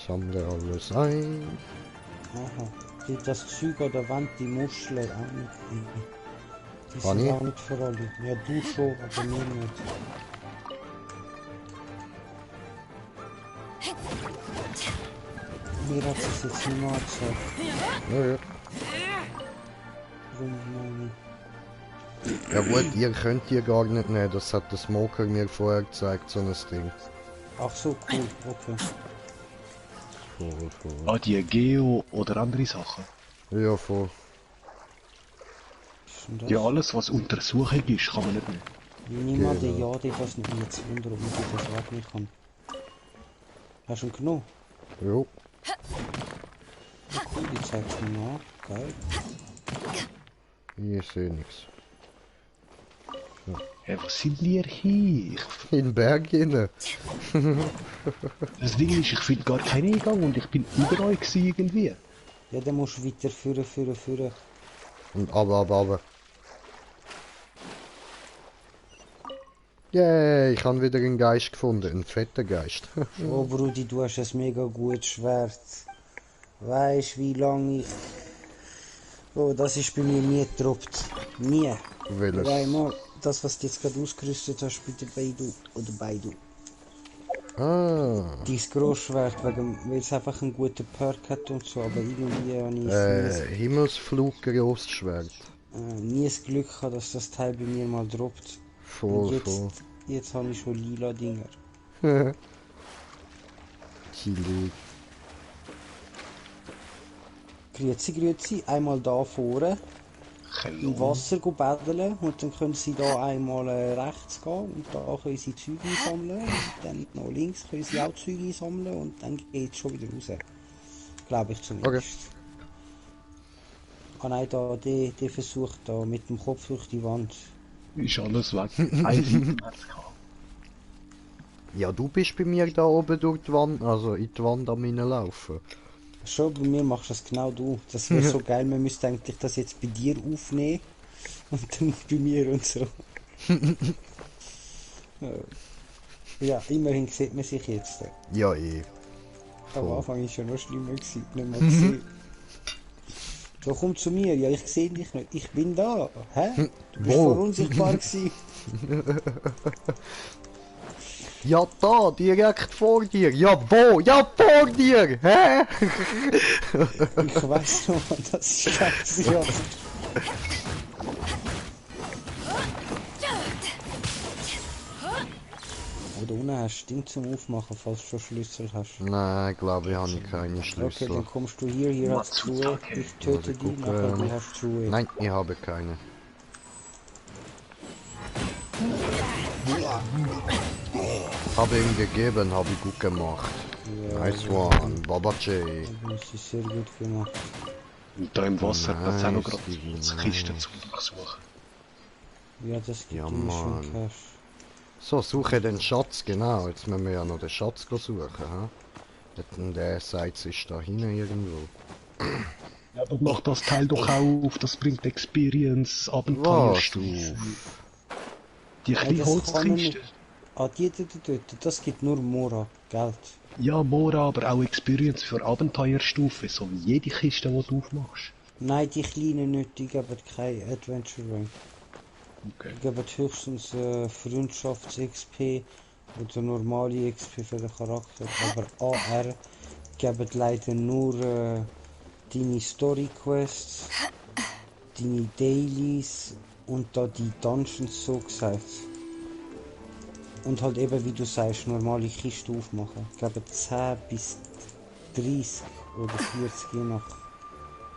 Sammle alles ein. Aha. Das Zeug an der Wand, die Muscheln auch nicht. Die Kann sind ich? auch nicht für alle. Ja, du schon, aber mir nicht. Mir hat es jetzt nicht mal gesagt. Ja, ja. Warum meine ich? Ja gut, ihr könnt die gar nicht nehmen, das hat der Smoker mir vorher gezeigt, so ein Ding. Ach so, cool, okay. Voll. Ah, die Geo oder andere Sachen. Ja, voll. Was ist denn das? Ja, alles was Untersuchung ist, kann man nicht nehmen. Nimm mal den Genau. Ja, den was nicht jetzt wundern, ob ich das wegnehmen kann. Hast du ihn genommen? Jo. Ja, cool, die zeigst du mir nach. Geil. Ich sehe nichts. Hey, wo sind wir hier? In den Berg rein. Das Ding ist, ich finde gar keinen Eingang und ich bin über euch gewesen irgendwie. Ja, dann musst du weiter führen. Und aber. Yay, ich habe wieder einen Geist gefunden, einen fetten Geist. Oh Brudi, du hast ein mega gutes Schwert. Weißt wie lange ich... Oh, das ist bei mir nie getroppt. Nie. Welches? Einmal das, was du jetzt gerade ausgerüstet hast bei der Baidu oder Baidu. Ah. Dein Grossschwert, weil es einfach einen guten Perk hat und so, aber irgendwie habe ich Himmelsflug Grossschwert. nie das Glück gehabt, dass das Teil bei mir mal droppt. Voll. Jetzt habe ich schon lila Dinger. Chili. Grüezi, einmal da vorne im Wasser baden und dann können sie da einmal rechts gehen und da können sie Zeug einsammeln und dann noch links können sie auch Zeug einsammeln und dann geht es schon wieder raus. Glaube ich zumindest. Okay. Ah nein, da, der versucht da mit dem Kopf durch die Wand. Ist alles weg. Ein Seiten hat's gehabt. Ja, du bist bei mir da oben durch die Wand, also in die Wand am laufen. Schon, bei mir machst du das genau du. Das wäre so geil, man müsste eigentlich das jetzt bei dir aufnehmen und dann bei mir und so. Ja, immerhin sieht man sich jetzt. Ja, eh. Am Anfang war es ja noch schlimmer, nicht mehr gesehen. So, komm zu mir. Ja, ich sehe dich nicht. Ich bin da. Hä? Du bist voll unsichtbar gewesen. Ja, da, direkt vor dir. Ja, wo? Ja, vor dir. Hä? Ich weiß noch, das ist scheiße. Ja. Oder unten hast du Ding zum Aufmachen, falls du schon Schlüssel hast. Nein, glaube ich, habe ich keine Schlüssel. Okay, dann kommst du hier hast du Truhe. Ich töte dich, nachher du hast Truhe. Nein, ich habe keine. Habe ihm gegeben, habe ich gut gemacht. Ja, Nice one, Baba J. Das ist sehr gut gemacht. Und da im Wasser, Nice, das auch noch gerade Digi, die Kiste zum Durchsuchen. Ja, das gibt Ja, immer schon Mann. Cash. So, suche den Schatz, genau. Jetzt müssen wir ja noch den Schatz suchen. Und der Seite ist da hinten irgendwo. Ja, aber mach das Teil doch auf, das bringt Experience, Abenteuerstufe. Die kleine das kann man Holzkiste. nicht. Ah, die dort, das gibt nur Mora, Geld. Ja, Mora, aber auch Experience für Abenteuerstufe, so wie jede Kiste, die du aufmachst. Nein, die kleinen nicht, die geben keine Adventure Rank. Okay. Die geben höchstens Freundschafts-XP oder normale XP für den Charakter. Aber AR geben leider nur deine Story-Quests, deine Dailies und da die Dungeons, so gesagt. Und halt eben, wie du sagst, normale Kisten aufmachen. Geben 10 bis 30 oder 40, je nach